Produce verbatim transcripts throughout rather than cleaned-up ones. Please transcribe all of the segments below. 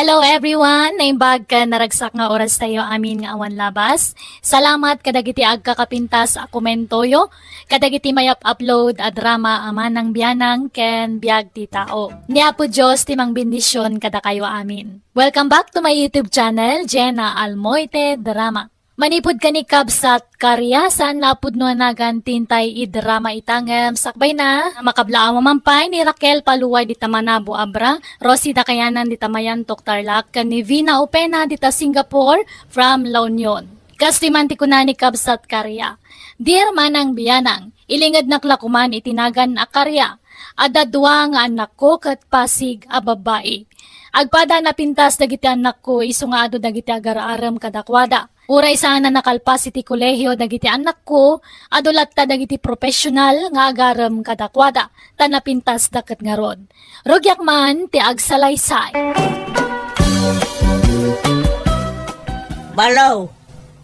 Hello everyone! Naimbag ken naragsak nga oras tayo amin nga awan labas. Salamat kadagiti agkakapintas a komentoyo, kadagiti mayap-upload a drama a manang bianang ken biag ti tao. Ni Apo Dios ti mangbendisyon kadakayo amin. Welcome back to my YouTube channel, Jenna Almoite Drama. Manipud ken ni Kabsat Karia, saan nga a pudno a nagan ti intay idrama ita ngem sakbayna, makablaaw a mampay ni Raquel Paluway dita Manabo Abra, Rosie Dakayanan dita Mayantok Tarlac, ken ni Vina Opena dita Singapore from La Union. Kastoy man ti kuna ni Kabsat Karia, "Dear Manang Bianang, ilingednak la koman iti nagan a Karia. Adda dua nga annakko ket Pasig a babbai. Agpada napintas dagiti annakko isu nga adu dagiti agar-arem kadakuada. Uray saan a nakalpas iti kolehio dagiti annakko, adu latta dagiti professional nga agarem kadakuada, ta napintasda ket ngarud. Rugiak man ti agsalaysay." Malo,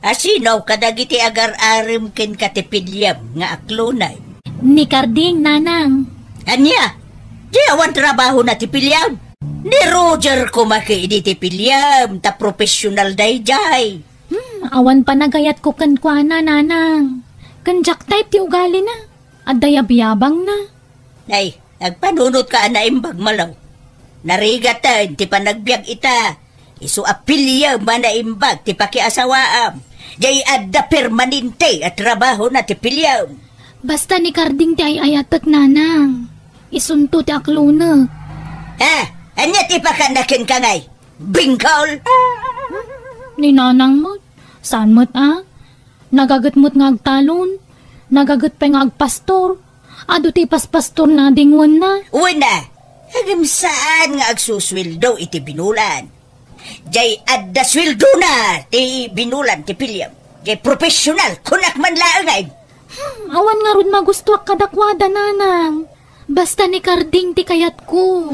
asino kadagiti agar-arem kenka ti piliam nga aklonen? Ni Karding, nanang. Ania? Di awan trabahona ti piliam? Ni Roger koma ketdi ti piliam, ta professional daydiay. Hmm, awan panagayatko kenkuana, nanang. Ken diak type ti ugalina. Adda yabyabangna. Ay, agpanunotka a naimbag, Malo. Narigaten ti panagbiag ita. Isu a piliam a naimbag ti pakiasawaam. Diay adda permanente a trabahona ti piliam. Basta ni Karding ti ay-ayatek, nanang. Isunto ti aklonek. Ha? Ania ti pakana kenka ngay? Bingkol? Ni nanang met, saan met a? Nagaget met nga agtalon, nagaget pay nga agpastor. Adu ti paspastorna a dingwenna. Wen a, ngem saan nga agsusueldo iti binulan. Diay adda sueldona ti binulan ti piliam. Diay professional, kunak man laengen. Hmm, awan ngarud magustuak kadakuada, nanang. Basta ni Karding ti kayatko.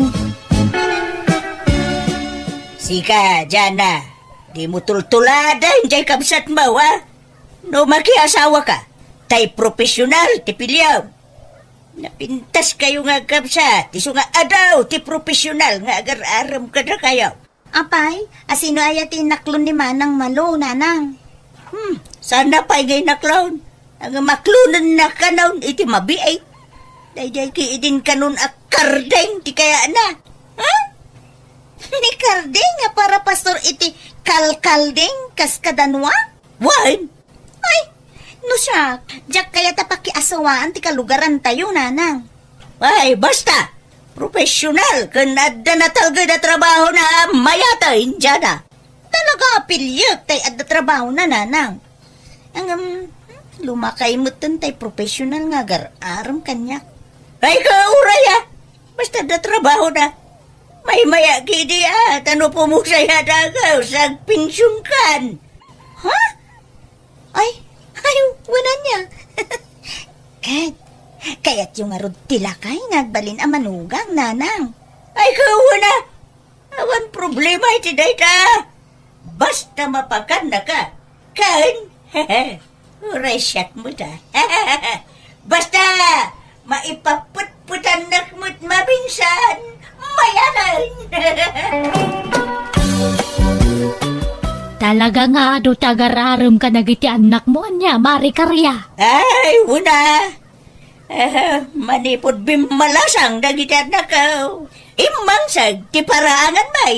Sika, Jana, dimo tultuladen diay kabsatmo, a? No makiasawaka, tay professional ti piliam. Napintaskayo nga agkabsat, isu nga adu ti professional nga agar-arem kadakayo. Apay, asino aya ti inaklon ni Manang Malo, nanang? Hmm, saan pay nga inaklon? Ngem aklonenna kanon iti mabiit. Daydiay ketdin kanon a Karding ti kayatna. Ha? Ni Karding a para pastor iti Kalkalding kas kadanua? Wen. Ay, no siak, diak kayat a pakiasawaan ti kalugarantayo, nanang. Ay, basta! Professional ken adda natalged a trabahona a mayat a Indiana. Talaga a piliek tay adda trabahona, nanang. Ngem, hmm, lumakay metten tay professional nga agar-arem kaniak. Ay, kauray, a! Basta adda trabahona. Maymaya ketdi, a, ta no pumusay a dagus, agpensionkan. Ha? Ay, ay, wen ania. Ket, kayatyo ngarud ti lakay nga agbalin a manugang, nanang. Ay, wen a. Awan problema iti dayta. Basta mapakannaka. Ken, uray siak met a. Basta, maipapetpetannak met maminsan, mayaten. Talaga nga adu ti agar-arem kadagiti annakmo, ania, Mari Karia? Ay, wen a. Eh, manipud bimmalasang dagiti annakko, immanseg ti paraangan, may.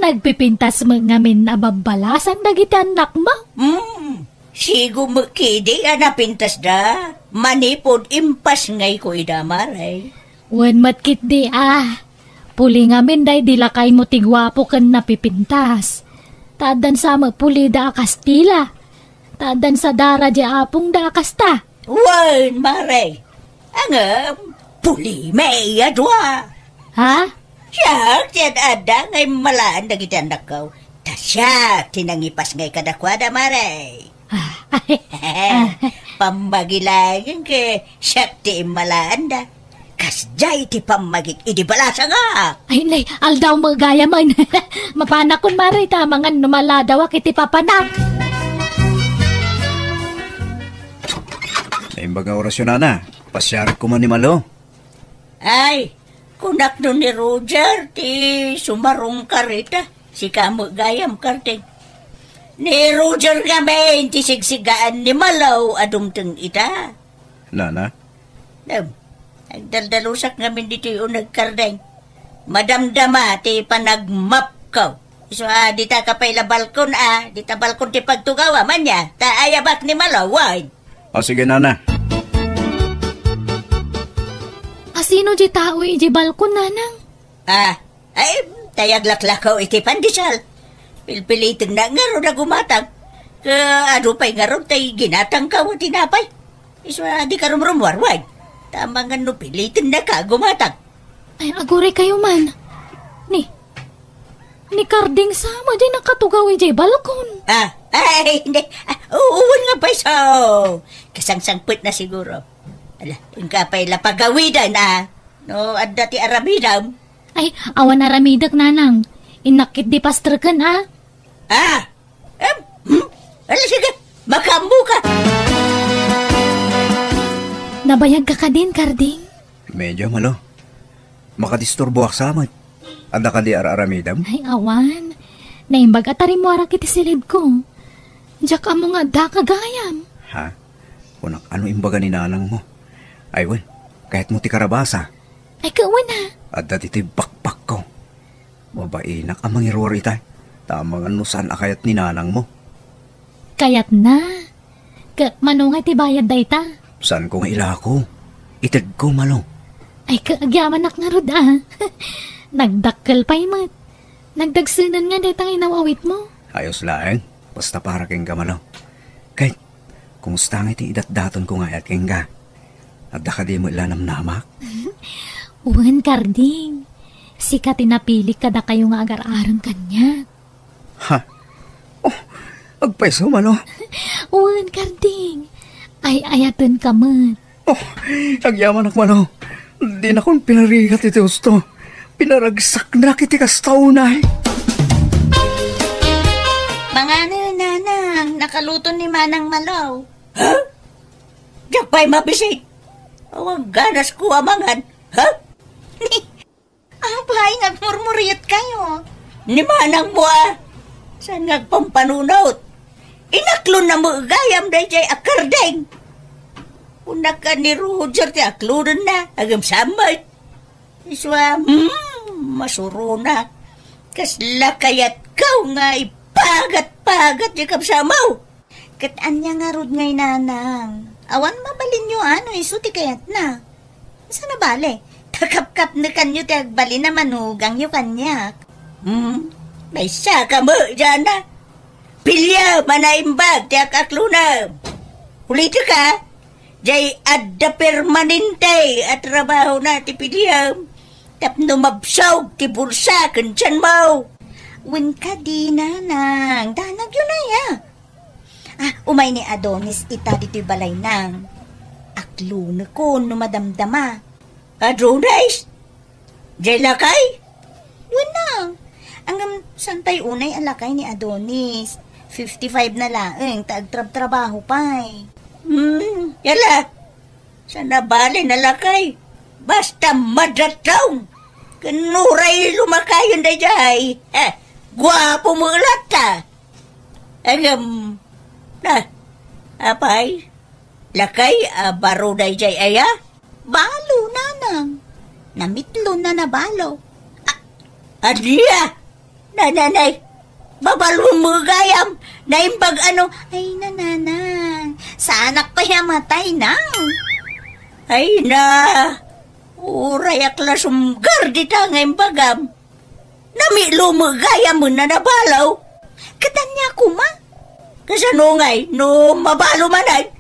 Nagpipintas met ngamin a babbalasang dagiti annakmo? Hmm, sigo met ketdi a napintasda, manipud impasngayko ida, Mare. Wen met ketdi a, puli ngamin daydi lakaymo ti guapo ken napipintas. Ta addan sa met pulida a Kastila. Ta addan sa dara di apongda a kasta. Wen, Mare. Ngem, pulimi a dua. Ha? Siak ti ad-adda nga immalaen dagiti annakko. Ta siak ti nangipasngay kadakuada, Mare. Ah, pammagi laeng ket siak ti immalaenda. Kasdiay ti pammagik idi balasangak. Ay, nay, aldaw met gayam. Mapanakon, Mare, ta amangan no maladawak iti papanak. Naimbag nga orasyo, nana. Pasiarek koma ni Malo. Ay, Kunak no ni Roger ti sumarungkar ita. Sika met gayam, Karding. Ni Roger ngamin ti sigsigaan ni Malo a dumteng ita. Nana? Em, agdaldalusak ngamin ditoy uneg, Karding. Madamdama ti panagmapko. Isu a dita ka pay la balkon a, dita balkon ti pagtugawam, ania? Ta ayabak ni Malo, wen. O, sige, nana. Asino di tao iti balkon, nanang? Ah, ay, tay aglaklakaw iti pandesal. Pilpilitennak ngarud a gumatang. Ket adu pay ngarud tay ginatangko a tinapay. Isu a dika rumrumuar, wen. Ta amangan no pilitennaka a gumatang. Ay, aguraykayo man. Ni, ni Karding sa, madiay nakatugaw idiay balkon. Ah, ay, hindi. Ah, u-, uwan nga pay so. Kasangsangpetna siguro. Ala, inka pay la pagawidan, ah. No, adda ti aramidam. Ay, awan aramidek, nanang. Innak ket di pastreken, ah. Ah! Em, hmm? Ala, sige, makaammoka. Nabayagka kadin, Karding? Medyo, Malo. Makadisturboak sa met. Adda kadi ar-aramidem? Ay, awan. Naimbag a tarimuarak iti silidko. Diak ammo nga addaka gayam. Ha? Kunak, ano imbaga ni nanangmo? Ay, wen, kayatmo ti karabasa? Ay, kawan, ha? Adda ditoy bakbakko. Mabainak a mangiruar ita. Ta amangan no saan a kayat ni nanangmo. Kayatna. Ket mano nga iti bayad dayta? Saanko nga ilako. Itedko, Malo. Ay, ket agyamanak ngarud, ah. Nagdakkel pay met. Nagdagsenen nga dayta nga inaw-awitmo. Ayos laeng. Basta para kenka, Malo. Ket, kumusta nga iti idatdatonko nga ayat kenka? Adda kadi met la namnamak? Wen, Karding. Sika ti napilik kadakayo nga agar-arem kaniak. Ha? Oh, agpayso, Malo? Wen, Karding. Ay-ayatenka met. Oh, agyamanak, Malo. Dinakon pinarigat iti husto. Pinaragsaknak iti kasta unay. Manganen, nanang, nakaluto ni Manang Malo. Ha? Diak pay mabisik. Awan ganasko a mangan. Ha? Apay, nagmurmuriotkayo? Ni manangmo a. Saan nga agpampanunot? Inaklonna met gayam daydiay a Karding. Kunak a ni Roger ti aklonenna, agem sammet. Isu a, hmm, masuronak. Kasla kayatko nga ipagat-pagat ti kabsatmo. Ket ania ngarud ngay, nanang? Awan mabalinyo a no isu ti kayatna. Saan a bale, ta kapkapnekanyo ti agbalin a manugangyo kaniak. Hmm, maysa ka met, Jana. Piliam a naimbag ti ak-aklonem. Ulitek a, diay adda permanente a trabahona ti piliam tapno mabsog ti bulsa ken tianmo. Wen kadi, nanang, danagyo nay a. Ah, umay ni Adonis ita ditoy balayna. Aklonekon no madamdama. Adonis? Diay lakay? Wen, nang. Ngem saan pay unay a lakay ni Adonis? Fifty-five na laeng ta agtrabtrabaho pay. Hmm, yala. Saan a bale a lakay. Basta madatong. Ken uray lumakayon daydiay. Eh, guapo met latta. Ngem, na, apay, lakay a baro daydiay aya? Balo, nanang. Namitlon na a balo. A-, ania? Nananay, babalon met gayam, naimbag a no. Ay, nanang, saanak pay a matay, nang. Ay na, uray ak la sumgar dita nga imbagam. Namitlon met gayam a nabalo. Ket ania koma? Kasano ngay no mabalo manen?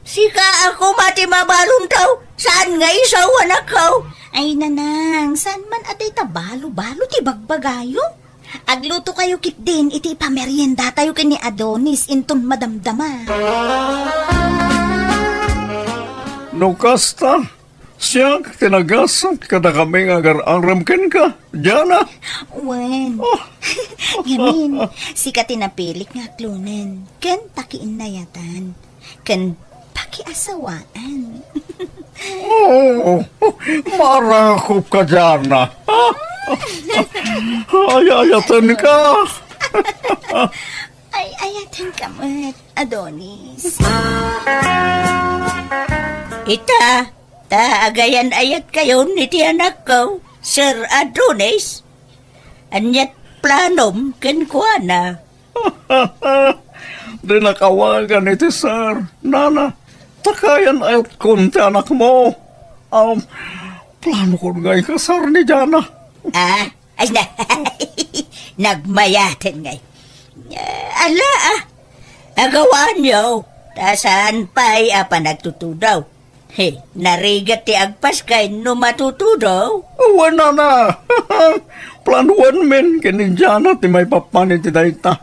Sika a koma ti mabalonto, saan nga isu a anakko? Ay, nanang, saan man a dayta balo-balo ti bagbagayo? Aglutokayo ketdin iti ipameriendatayo ken ni Adonis inton madamdama. No kasta, siak ti nagasat kadakami nga agar-arem kenka, Diana. Wen. Oh. Ngamin, sika ti napilik nga aklonen ken pakiinnayatan ken pakiasawaan. Oh, marakop ka, Jana. Ay, ayaten ka. Ay, ayaten ka met, Adonis. Ita, ta agayan-ayat kayon iti anakko, Sir Adonis. Aniat planom kenkuana? Dinak awagan iti sir, nana. Ta agayan-ayatkon ti anakmo. Um, planokon nga ikasar ni Jana. Ah, ay na. Nagmayaten ngay. Ah, ala, ah. Agawanyo. Ta saan pay a panagtutudaw. He, narigat ti agpaskay no matutudaw. Wen, nana. Planoenmin ken ni Jana ti maipapan iti dayta.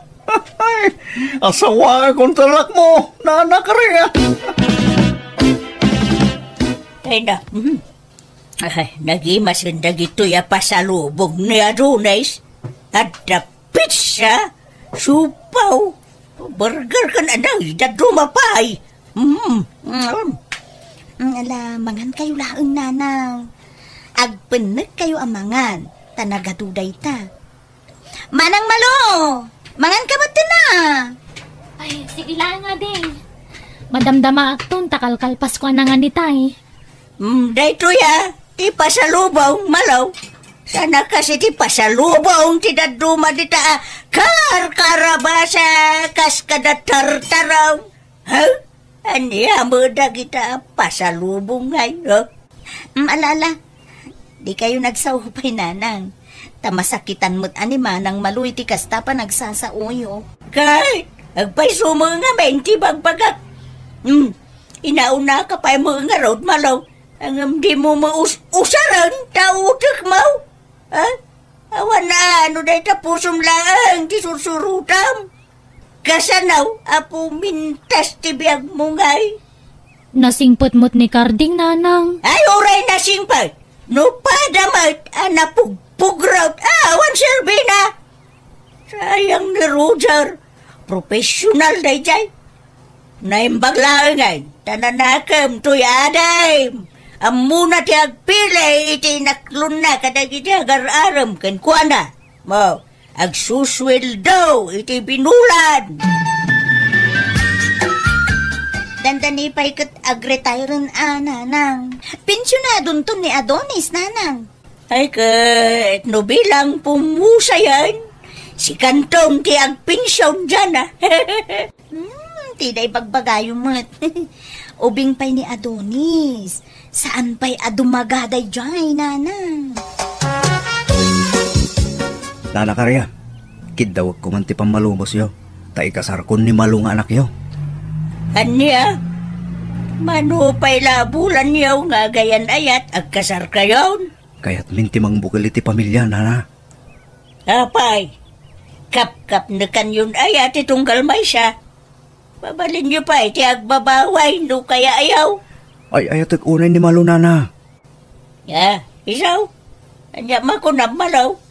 Asawaakon ti anakmo, nana Karia. Ay na. Mhm. Ay, nagimasen dagitoy a pasalubong ni Adonis. Adda pizza, siopaw, burger ken anay, dadduma pay. Mm, mm. Mm, ala, mangan kayo laeng, nanang. Agpennek kayo a mangan, ta nagadu dayta. Manang Malo, mangan ka met na. Ay, sige laeng, ading. Madamdamaakton ta kalkalpasko a nangan itay. Mm, daytoy a, ti pasalubong, Malo. Sana kas iti pasalubong ti dadduma dita a karkarabasa kas kada tartaraw. Ha? Ania met dagita a pasalubong ngay, ha? Mm, ala, ala. Di kayo nagsao pay, nanang. Ta masakitan met a ni Manang Malo iti kasta panagsasaoyo. Kay, agpayso met ngamin ti bagbagak. Hmm, inauna ka pay met ngarud, Malo. Ngem dimo met us-, usaren ta utek mo. Ha? Awan a, no dayta pusom laeng ti sursurotam. Kasano a pumintas ti biagmo ngay? Nasingpet met ni Karding, nanang. Ay, uray nasingpet. No pada met a napugpugraw, awan serbina. Sayang ni Roger. Professional dayjay. Naimbag laengen, ta nanakem toy adim. Ammona ti agpili iti inaklonna kadagiti agar-arem kenkuana. Mo, agsusueldo iti binulan. Dandani pay ket agretiren a, nanang. Pensionadonton ni Adonis, nanang. Ay ket, no bilang pumusayan, sikanton ti agpension diay, a. Hmm, ti dayta ibagbagayo met. Ubing pay ni Adonis. Saan pay a dumaga daydiay, nana. Nana Karia, kiddawekko man ti pammalubosyo, ta ikasarkon ni Malo nga anakyo. Ania? Mano pay la a bulanyo nga agayan-ayat agkasarkayon? Kayatmin ti mangbukel iti pamilia, nana. Apay, kapkapnekanyon aya ti tunggal maysa? Mabalinyo pay ti agbabaway no kayaayo. Ay, ayatek unay ni Malo, nana. Ya, isu? Ania makunam, Malo?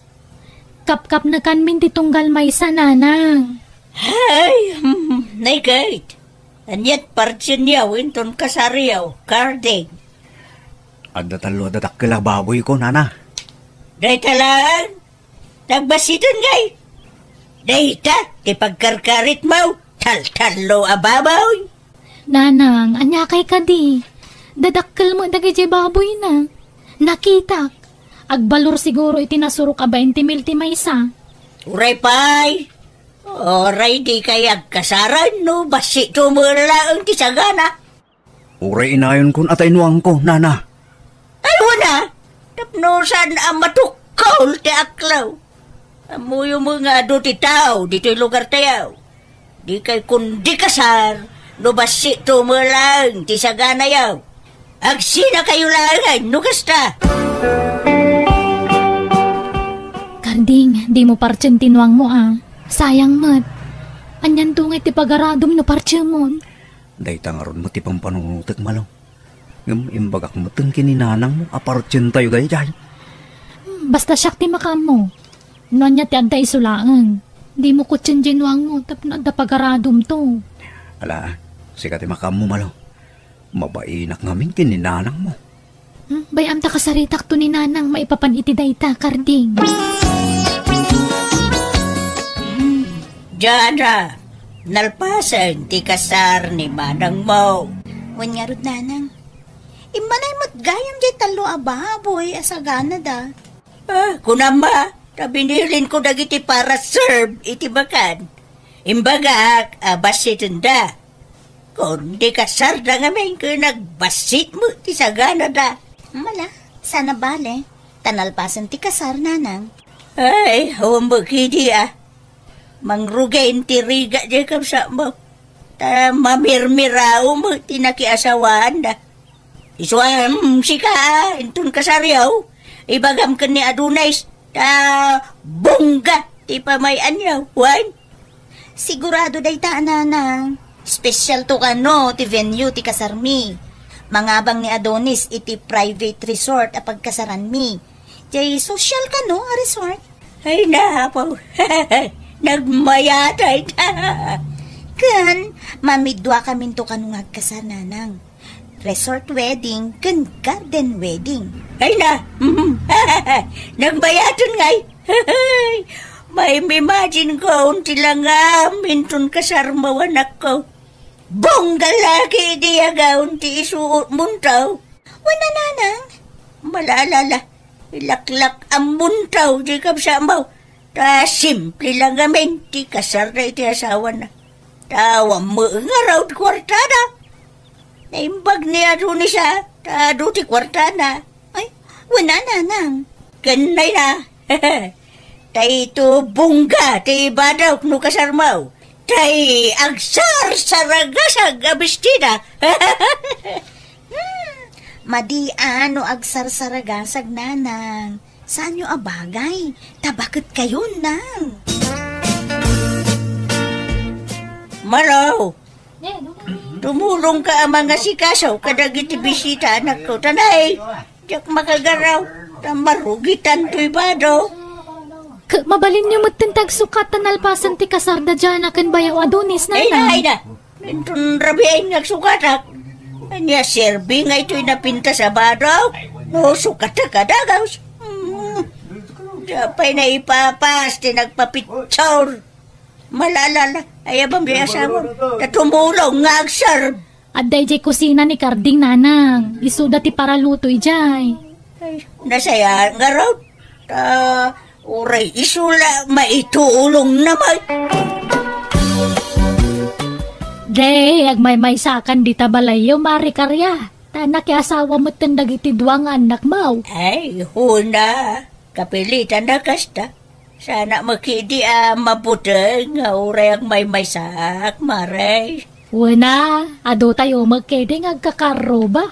Kapkapnekanmin ti tunggal maysa, nanang. Ay, hmm, naigayt. Aniat partinyo inton kasaryo, Karding? Adda tallo a dadakkel a baboyko, nana. Dayta laeng? Nagbasiten ngay? Dayta ti pagkarkaritmo, taltallo a baboy. Nanang, aniakay kadi? Dadakkel met dagiti baboyna. Nakitak. Agbalor siguro iti nasurok a bainte mil ti maysa. Uray pay. Uray dikay agkasaren no bassit met laeng ti sagana. Uray inayonkon a ta inuangko, nana. Ay, wen a, tapno saan a matukol ti aklawyo. Ammoyo met nga adu ti tao ditoy lugartayo. Dikay kundi kasar no bassit met laeng ti saganayo. Agsinakayo laengen no kasta. Karding, dimo partien ti inuangmo a. Sayang met. Anianto ngay ti pagaradom no partiemon? Dayta ngarud met ti pampanunotek, Malo. Ngem imbagak metten ken ni nanangmo a partientayo daydiay. Hmm, basta siak ti makaammo. No ania ti adda isu laeng. Dimo kutien diay inuangmo tapno adda pagaradomto. Ala, sika ti makaammo, Malo. Mabainak ngamin ken ni nanangmo. Hmm, bay-am ta kasaritakto ni nanang maipapan iti dayta, Karding. Diana, nalpasen ti kasar ni manangmo. Wen ngarud, nanang. Immanay met gayam diay tallo a baboy a saganada. Ah, kunam a, ta binilinko dagiti para serve iti bakan. Imbagak a bassitenda. Kundi kasarda ngamin ken agbassit met ti saganada. Mala, sana bale, ta nalpasen ti kasar, nanang. Ay, awan met idi a. Mangrugay ti rigat diay kabsatmo. Ta mamirmiraw met ti nakiasawaanda. Isu a, mm, sika, inton kasaryo, ibagam ken ni Adonis, ta bongga ti pamay-anyo, wen? Sigurado dayta, nanang. Special to kano ti venue ti kasarmi. Mangabang ni Adonis iti private resort a pagkasaranmi. Jay social kano a resort? Ay, napaw. Nagmayatay ta. Ken, mamidua kaminto kano nga agkasar, nanang. Resort wedding ken garden wedding. Ay na, nagbayaton ngay. May imagine ko, unti lang nga, minton kasarmawanak ko. Bongga laki idi agaon ti isuot muntaw. Wen a, nanang? Malalala, ilaklak a muntaw di kabsamaw. Ta simple lang ngamin ti kasarda iti asawana. Ta wammo nga raw ti kuartada. Naimbag ni Adonis a, ta adu ti kuartana. Ay, wen a, nanang. Ken nay na. Tay to bongga ti ibadok no kasarmaw. Tay agsarsaragasag a bestida. Hmm, madi a no agsarsaragasag, nanang. Saanyo a bagay? Tabaket kayon, nang. Maraw, tumulong ka a mangasikaso kadagiti bisita, anakko. Tanay, diak makagaraw. Ta marugitan toy bado. K-, mabalinyo metten ti agsukat ta nalpasen ti kasarda Diana ken bayaw Adonis, ay na, nanang. Ay na. Inton rabiin nga agsukatak. Ania serbi nga itoy napintas a bado? No, sukatak a dagaws. Hmm. Diak pay naipapas ti nagpapicture. Malalala, ay, abam di asawa. Ta tumulong nga agserb. Adda idiay kusina ni Karding, nanang. Isuda ti paraluto idiay. Ay, nasayat ngarud. Ta, uray isu la maitulong na may. Day, agmaymaysakan dita balayyo, Mari Karia. Ta nakiasawa metten dagiti dua nga annakmo. Ay, huna. Kapilitan na kasta. Sana makidi a mabuteng nga uray agmaymaysak, Mare. Wen a, adu tayo makidi nga agkakarruba.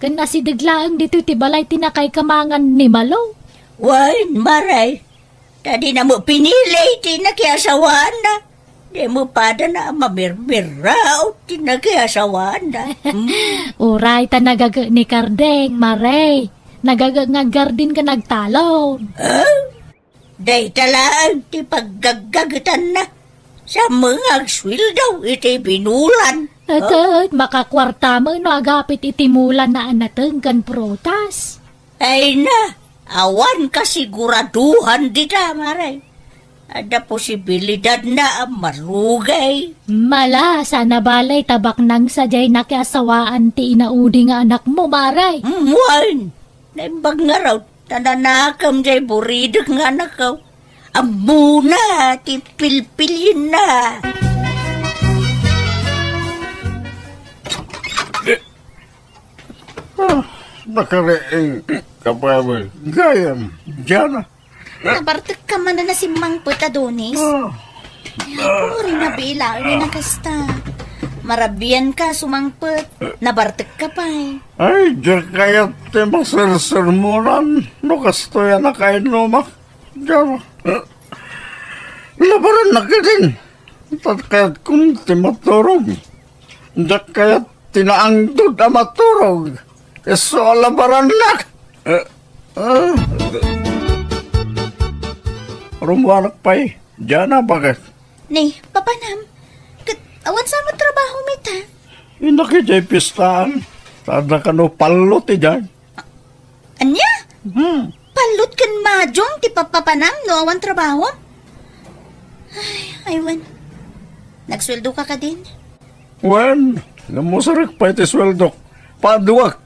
Ken asideg laeng ditoy ti balay ti nakaikamangan ni Malo. Wen, Mare. Ta di na mo pinili ti nakiasawaanna. Di mo padana a mamirmiraw ti nakiasawaanna. Hmm. Uray ta nagaga ni Kardeng, Mare. Nagaga nga agardin ken agtalon. Ah? Dayta laeng ti paggaggagetanna. Sa mga agsueldo iti binulan. Ket makakuarta met no agapit iti mulanna a nateng ken prutas. Ay na, awan kasiguraduhan dita, Mare. Adda posibilidadna a marugay. Mala, sana balay ta baknang sadiay nakiasawaan ti inaudi nga anakmo, Mare. Mm, wen. Naimbag ngarud, ta nanakem jay buridek nga anakko. Ammona ti pilpilienna. Ah, nakariing ka pa, gayam, Diana. Nabartek ka man a nasimmangpet, Adonis. Ah. Uri na bilaen na kasta. Marabian ka sumangpet. Nabartek ka pay. Ay, diak kayat ti masersermonan no kastoy a nakainumak. Diak, eh, labaran na kadin. Tat kayat kun ti maturog. Diak kayat ti naangdod a maturog. Isu a labarannak. Eh, ah. Rummuanak pay. Diana, bakit? Ni, papanam. Ket awan sa met trabaho mi ta. Innak idiay pistaan. Tada kano pallot idiay. Ania? Hmm. Pallot ken madiong ti papapanam no awan trabaho? Ay, ay, wen. Nagsueldo ka kadin? Wen, namusarek pay ti sueldok. Paduak.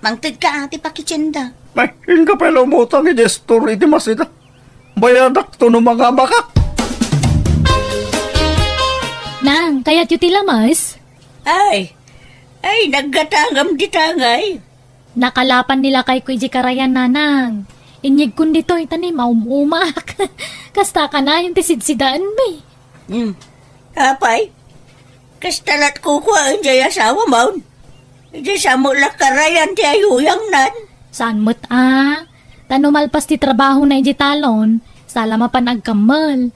Mangted ka, ati pakitienda. Ay, inka pay la umutang iti store iti masida. Bayadak to no mangabakak. Nang, kayatyo ti lamas? Ay, ay, naggatangam di tangay. Nakalapan ni lakayko iti karayan, nanang. Inyegkon ditoy, ta ni maum-umak. Kasta kanayon ti sidsidaanmi. Hmm. Apay, kasta lat kukuaen jay asawa maun. Iti sa met la karayan ti ayuyangnan. Saan met a? Ta no malpas ti trabahona iti talon, sala mapan agkammel.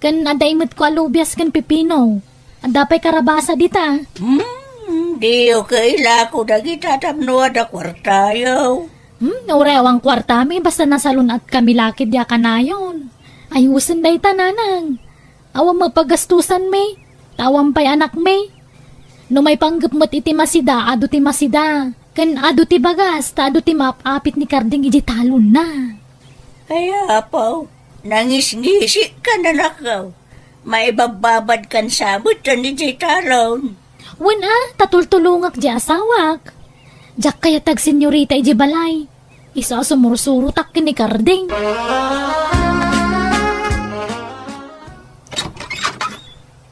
Ken adda imetko a lubias ken pipino. Adda pay karabasa dita. Hmm, diyo kailako dagita tapno adda kuartayo. Hmm, uray awan kuartami, basta nasalun-atkami la ketdi a kanayon. Ayusen dayta, nanang. Awan mapagastusanmi, ta awan pay anakmi. No maipanggep met iti masida, adu ti masida. Ken adu ti bagas, ta adu ti maap-apit ni Karding iti talonna. Ay, apo, nangisngisi ka, nanakaw. Maibabbabad kan sabet ken iti talon. Wen a, ta tultulongak di asawak. Diak kayat agsenyorita iti balay. Isu a sumursurotak ken ni Karding.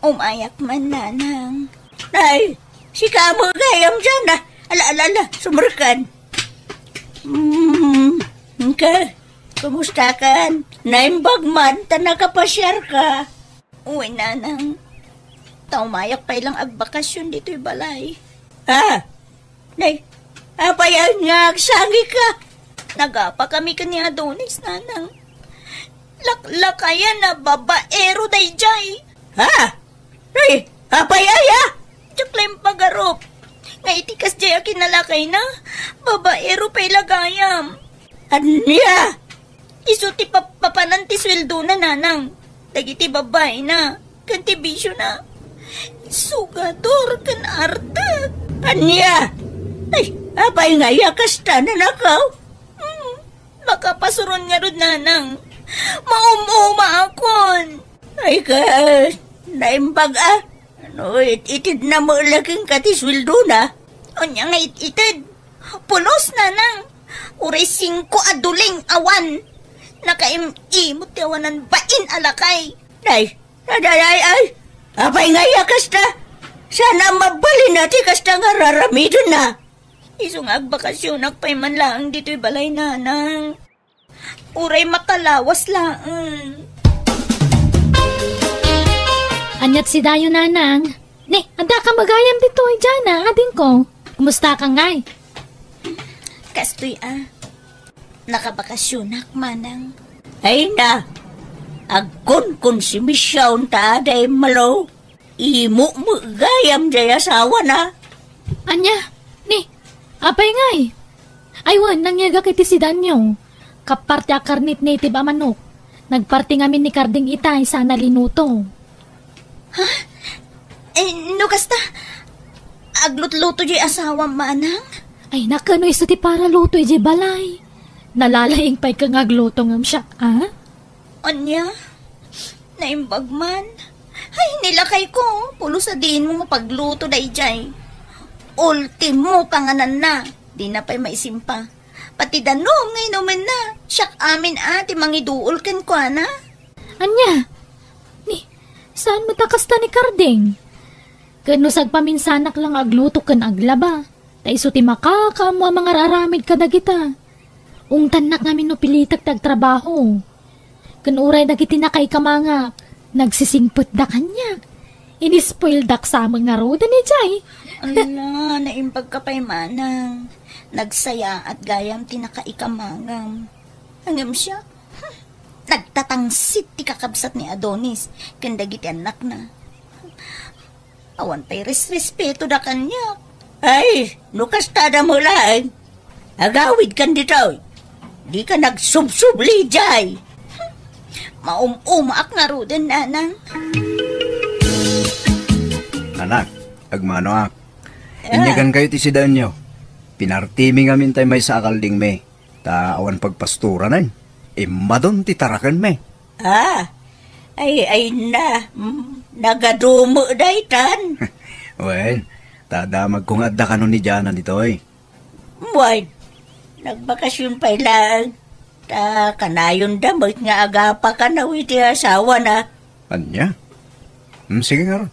Umayak man, nanang. Ay, sika mo gayam dyan, ah. Ala, ala, ala, sumurkan. Hmm, ka, kumusta kan? Naimbag man, ta nakapasiar ka. Uy, nanang. Ta umayak pay lang agbakasyon ditoy balay. Ah, Nay, apay nga agsangika? Nagapa kami ken ni Adonis, nanang. Laklakayan a babaero daydiay. Ha? Nay, apay aya? Diak la impagarup. Nga iti kasdiay a kinalakayna, babaero pay la gayam. Ania? Isu ti papapanan ti sueldona, nanang. Dagiti babaina ken ti bisiona, sugador ken artek. Ania? Ay, apay nga aya kasta, nanakaw? Hmm, makapasuron ngarud, nanang. Maum-umaakon. Ay, ka, naimbag a. No it-itedna met la kenka ti sueldona. Ania nga it-ited? Pulos, nanang. Uray singko a duling awan. Nakaim-imot ti awanan bain a lakay. Ay, ay, ay, ay, ay. Apay nga iya kasta? Saan a mabalin a ti kasta nga raramidenna? Isu nga agbakasyonak pay man laeng ditoy balay, nanang. Uray makalawas laeng. Aniat sidayo, nanang? Ni, adda ka magayam ditoy, Jana, adingko. Kumusta ka ngay? Kastoy a. Nakabakasyonak, manang. Ay na, agkunkonsibisyon ta aday malo. Imo met gayam jay asawana. Ania? Ni, apay ngay? Ay wen, nangyegak iti sidanyo. Kappar ti akarnit native a manok. Nagparti ngamin ni Karding itay sana linuto. Ha? Eh, no kasta, aglutluto jay asawam, manang? Ay, nakano isu ti paraluto ijay balay. Nalalaing pay ka nga agluto ngem siak, a? Ania? Naimbag man. Ay, nilakay ko. Pulos a diin mo mapagluto dayjay. Ultimo pangananna. Di na pay maisimpa. Pati danum nga inumenna. Siak amin a ti mangiduol kenkuana. Ania? Ni, saan met a kasta ni Karding? Ken no sagpaminsanak lang agluto ken aglaba. Ta isu ti makakaammo a mangararamid kadagita. Ungtannak ngamin no pilitek ti agtrabaho. Ken uray dagiti nakaikamangak, nagsisingpetda kaniak. Inispoildak sa met ngaruden idiay. Ala, naimbag ka pay manang. Nagsayaat gayam ti nakaikamangam. Ngem siak, hmm, nagtatangsit ti kakabsat ni Adonis ken dagiti annakna. Awan pay resrespetoda kaniak. Ay, no kastada met laeng, agawidkan ditoy. Dika nagsubsubli idiay. Maum-umaak ngaruden, nanang. Anak, agmanoak. Inyagankayo ti sidaenyo. Pinartimi ngamin tay maysa a kaldingmi. Ta awan pagpastoranen. Immadon ti tarakenmi. Ah, ay, ay na. Mm, nagadumo daytan. Wen, ta damagko nga adda kano ni Jana ditoy. Wen, nagbakasyon pay laeng. Ta kanayon da met nga agapa kano iti asawana. Ania? Hmm, sige ngarud.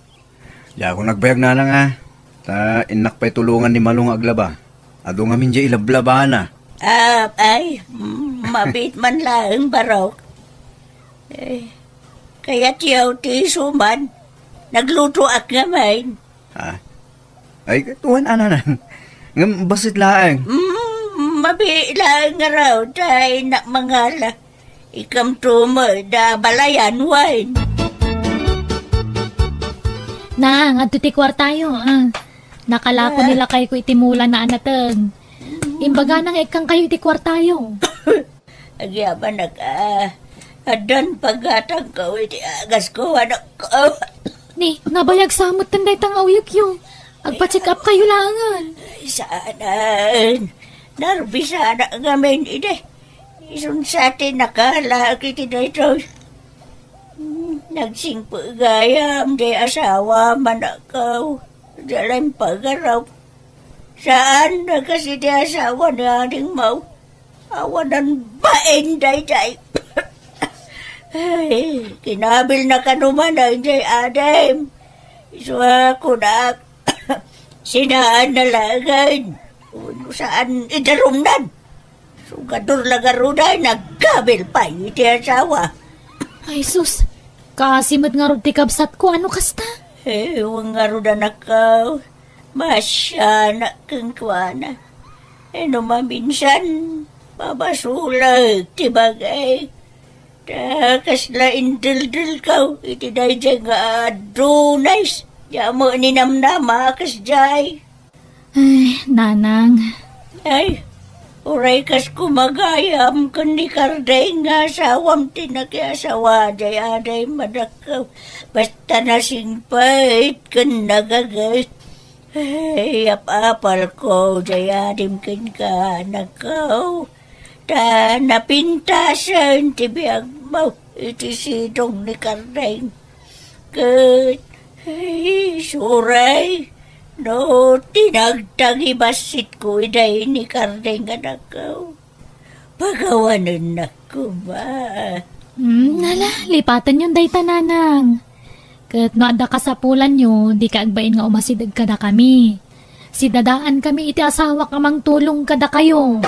Diakon agbayag nanang a. Ta innak pay tulongan ni Malo nga aglaba. Adu ngamin diay ilablabana. Ah, ay, mm, mabiit man laeng, Barok. Eh, kayatyo ti isu man. Naglutoak ngamin. Ha? Ay, tuan ananan. Ngem bassit laeng. Mm, mabiit laeng ngarud, ta innak mangala. Ikamto met da balayan, wen. Nang, adto ti kuartayo, ah. Nakalako Ah. ni lakayko iti mulana a nateng. Imbagana nga ikkankayo iti kuartayo. Agyamanak, ah. Addan paggatangko iti agasko, anakko. Ni, nabayag sa metten dayta nga uyekyo. Agpa-check up kayo laengen. Ay, saanen. Narbisanak ngamin idi. Isun sa ti nakalaak iti daytoy. Hmm, nagsingpet gayam diay asawam, anakko. Diay laeng pagarup. Saan a kas iti asawa ni Ading Mau. Awanan bain daydiay. Ay, kinabilna kano man daydiay adim. Isu a kunak, sinaanna laengen. Wenno saan idarumnan. Sugador la ngarud ay nagkabil pay iti asawa. Ay, sus. Kaasi met ngarud ti kabsatko, ano kasta? Eh, wen ngarud, anakko. Masianak kenkuana. Ino maminsan, mabasolek ti bagay. Ta kasla indeldelkaw iti daydiay nga adunay. Diak met ninamnama a kasdiay. Ay, nanang. Ay, uray kas kumagayam ken ni Kardeng nga asawam ti nakiasawa diay adim, anakko. Basta nasingpet ken nagaget. Ay, apapalko diay adim kenka, anakko. Ta napintasen ti biagmo iti sidong ni Kardeng. Ket, ay, suray, no tinagtagi bassitko idiay ni Kardeng, anakko. Pagawanennak koma. Hmm, nala, lipatenyon dayta, nanang. Ket no adda kasapulanyo, dika agbain nga umasideg kadakami. Sidadaankami iti asawak a mangtulong kadakayo.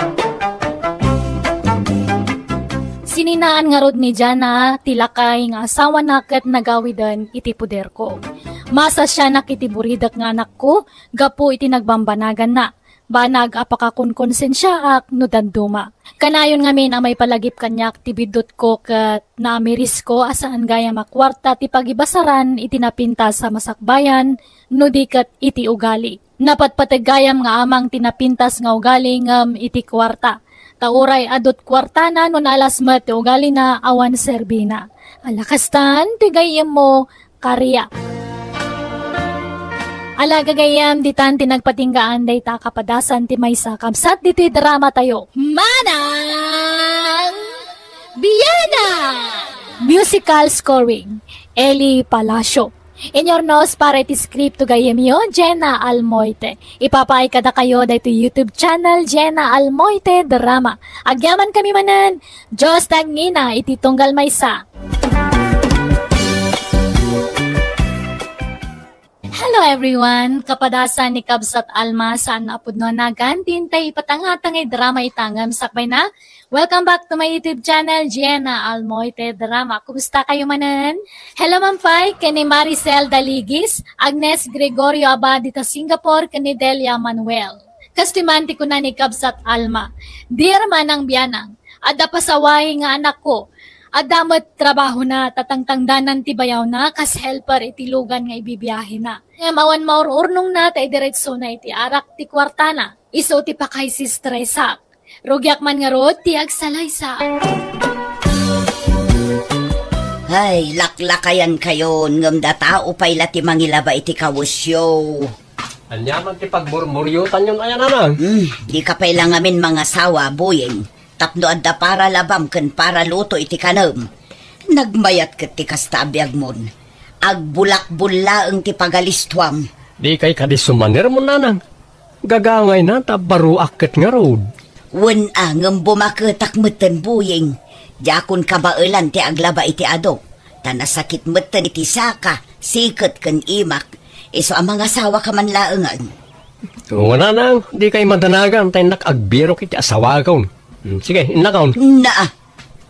Sininaan ngarud ni Jana ti lakay nga asawana ket nagawiden iti poderko. Masasianak iti buridek nga anakko gapu iti nagbambanaganna. Banag a pakakonkonsensiaak no dadduma. Kanayon ngamin a maipalagip kaniak ti biddutko ket naamirisko a saan gayam a kuarta ti pagibasaran iti napintas a masakbayan no di ket iti ugali. Napatpateg gayam nga amang ti napintas nga ugali ngem iti kuarta. Ta uray adut kuartana no naalas met ti ugalina awan serbina. Ala kastan ti gayyemmo, Karia. Ala gagayyem, ditan ti nagpatinggaan dayta a kapadasan ti maysa a kabsat ditoy drama tayo. Manang Biana! Musical scoring, Eli Palacio. Inyurnos para iti script to gayyemyo, Jenna Almoite. Ipapaay kadakayo daytoy YouTube channel, Jenna Almoite Drama. Agyamankami manen, Dios ti agngina iti tunggal maysa. Hello everyone! Kapadasan ni Kabsat Alma, saan a pudno a nagan, ti intay ipatangtang nga drama ita ngem sakbay na. Welcome back to my YouTube channel, Jenna Almoite Drama. Kumusta kayo manen? Hello, Mampay, ken ni Maricel Daligis, Agnes Gregorio Abad dita Singapore, ken ni Delia Manuel. Kastoy man ti kuna ni Kabsat Alma, Dear Manang Bianang, adda pasaway nga anakko. Adda met trabahona, ta tangtangdanan ti bayawna kas helper iti lugan nga ibibiahena. Ngem awan maur-urnongna, ta idiretsona iti arak ti kuartana. Isu ti pakaisistresak. Rugiak man ngarud ti agsalaysa. Ay, laklakayan kayon, ngem datao pay la ti mangilaba iti kawesyo. Ania man ti pagburburyotanyon aya, Nanang? Hmm, dika pay la ngamin mangasawa, Boyeng, tapno adda para labam ken para luto iti kanem. Nagmayat ket ti kasta a biagmon. Agbulakbul laeng ti pagalistuam. Dikay kadi sumanermon, Nanang. Gagangayna ta baruak ket ngarud. Wen a, ngem bumaketak metten, Boyeng. Diakon kabaelan ti aglaba iti adok. Ta nasakit metten iti saka, siket ken imak. Isu a mangasawaka man laengen. Wen a, Nanang, dikay madanagan ta innak agbirok iti asawakon. Hmm, sige, innakon. Naa,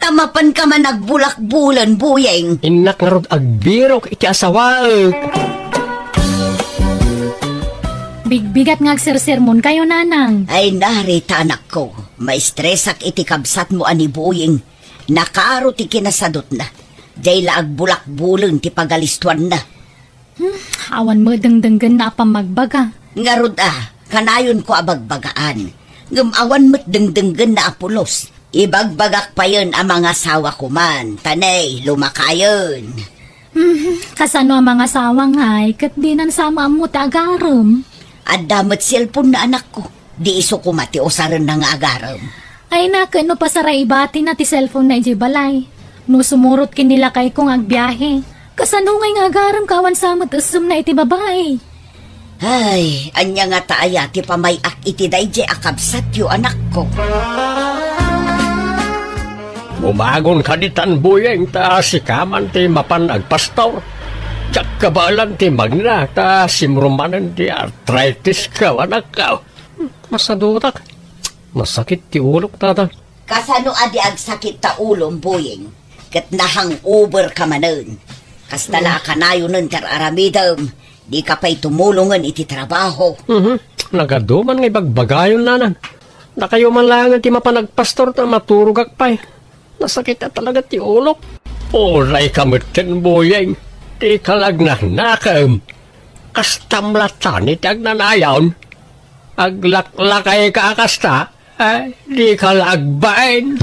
ta mapanka man agbulakbulen, Boyeng. Innak ngarud agbirok iti asawaek. Bigbigat nga agsersermonkayo, Nanang. Ay, narita, anakko. Maistresak iti kabsatmo a ni Boyeng. Nakaro ti kinasadutna. Diay la agbulakbulen ti pagalistuanna. Hmm, awan met dengdenggenna a pammagbaga. Ngarud a, kanayonko a bagbagaan. Ngem awan met dengdenggenna a pulos. Ibagbagak payen a mangasawa koman, ta ne, lumakayen. Hmm, kasano a mangasawa ngay, ket dinan sa maammo ti agarem? Adda met cellphone na, anakko. Di isu koma ti usarenna nga agarem. Ay, naken no pasaraibatina ti cellphone na idiay balay. No sumurot ken ni lakayko nga agbiahe. Kasano ngay nga agarem ka awan sa met essemna iti babai? Ay, ania ngata aya ti pamay-ak iti daydiay a kabsatyo, anakko? Umagon kadi tan, Boyeng, ta sika man ti mapan agpastor. Diak kabaelan ti magna, ta simro manen ti arthritis ka, anakko. Masadutak. Masakit ti ulok, tata. Kasano a di agsakit ta ulom, Boyeng? Ket na-hangover ka manen. Kasta la a kanayonen ti ar-aramidem. Dika pay tumulongen iti trabaho. Mhm. Nagaduman nga ibagbagayon, Nanang. Dakayo man laengen ti mapan agpastor ta maturogak pay. Nasakit a talaga ti ulok. Uray ka metten, Boyeng. Dika la agnanakem. Kastam latta iti agnanayon. Aglaklakay ka a kasta, eh, dika la agbain.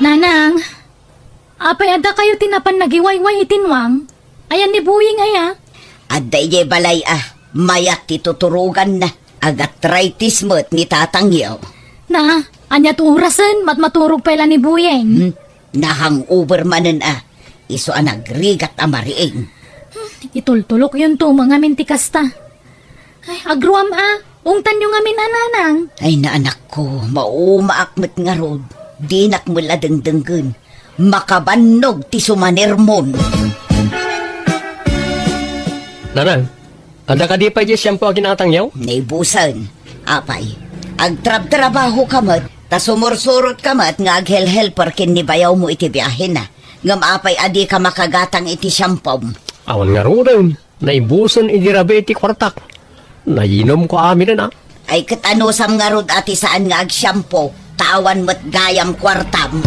Nanang, apay adda kayo ti napan nagiwayway iti nuang? Ayan ni Boyeng aya? Adda idiay balay a, mayat ti tuturoganna. Agatritis met ni tatangyo. Na, ania ti orasen, matmaturog pay la ni Boyeng? Hmm, na-hangover manen a, isu a nagrigat a mariing. Hmm, itultulokyonto met ngamin ti kasta. Ay, agruam a, ungtanyo ngamin a, Nanang. Ay, na, anakko, maumaak met ngarud. Dinak met la dengdenggen. Makabannog ti sumanermon. Nanang, adda kadi pay diay shampoo a ginatangyo? Naibusen. Apay, agtrabtrabaho ka met, ta sumursurot ka met nga aghelhelper ken ni bayawmo iti biahena. Ngem apay a dika makagatang iti shampoo? Awan ngaruden. Naibusen idi rabii ti kuartak. Nayinomko aminen a. Ay, ket anusam ngarud a ti saan nga agshampoo, ta awan met gayam kuartam.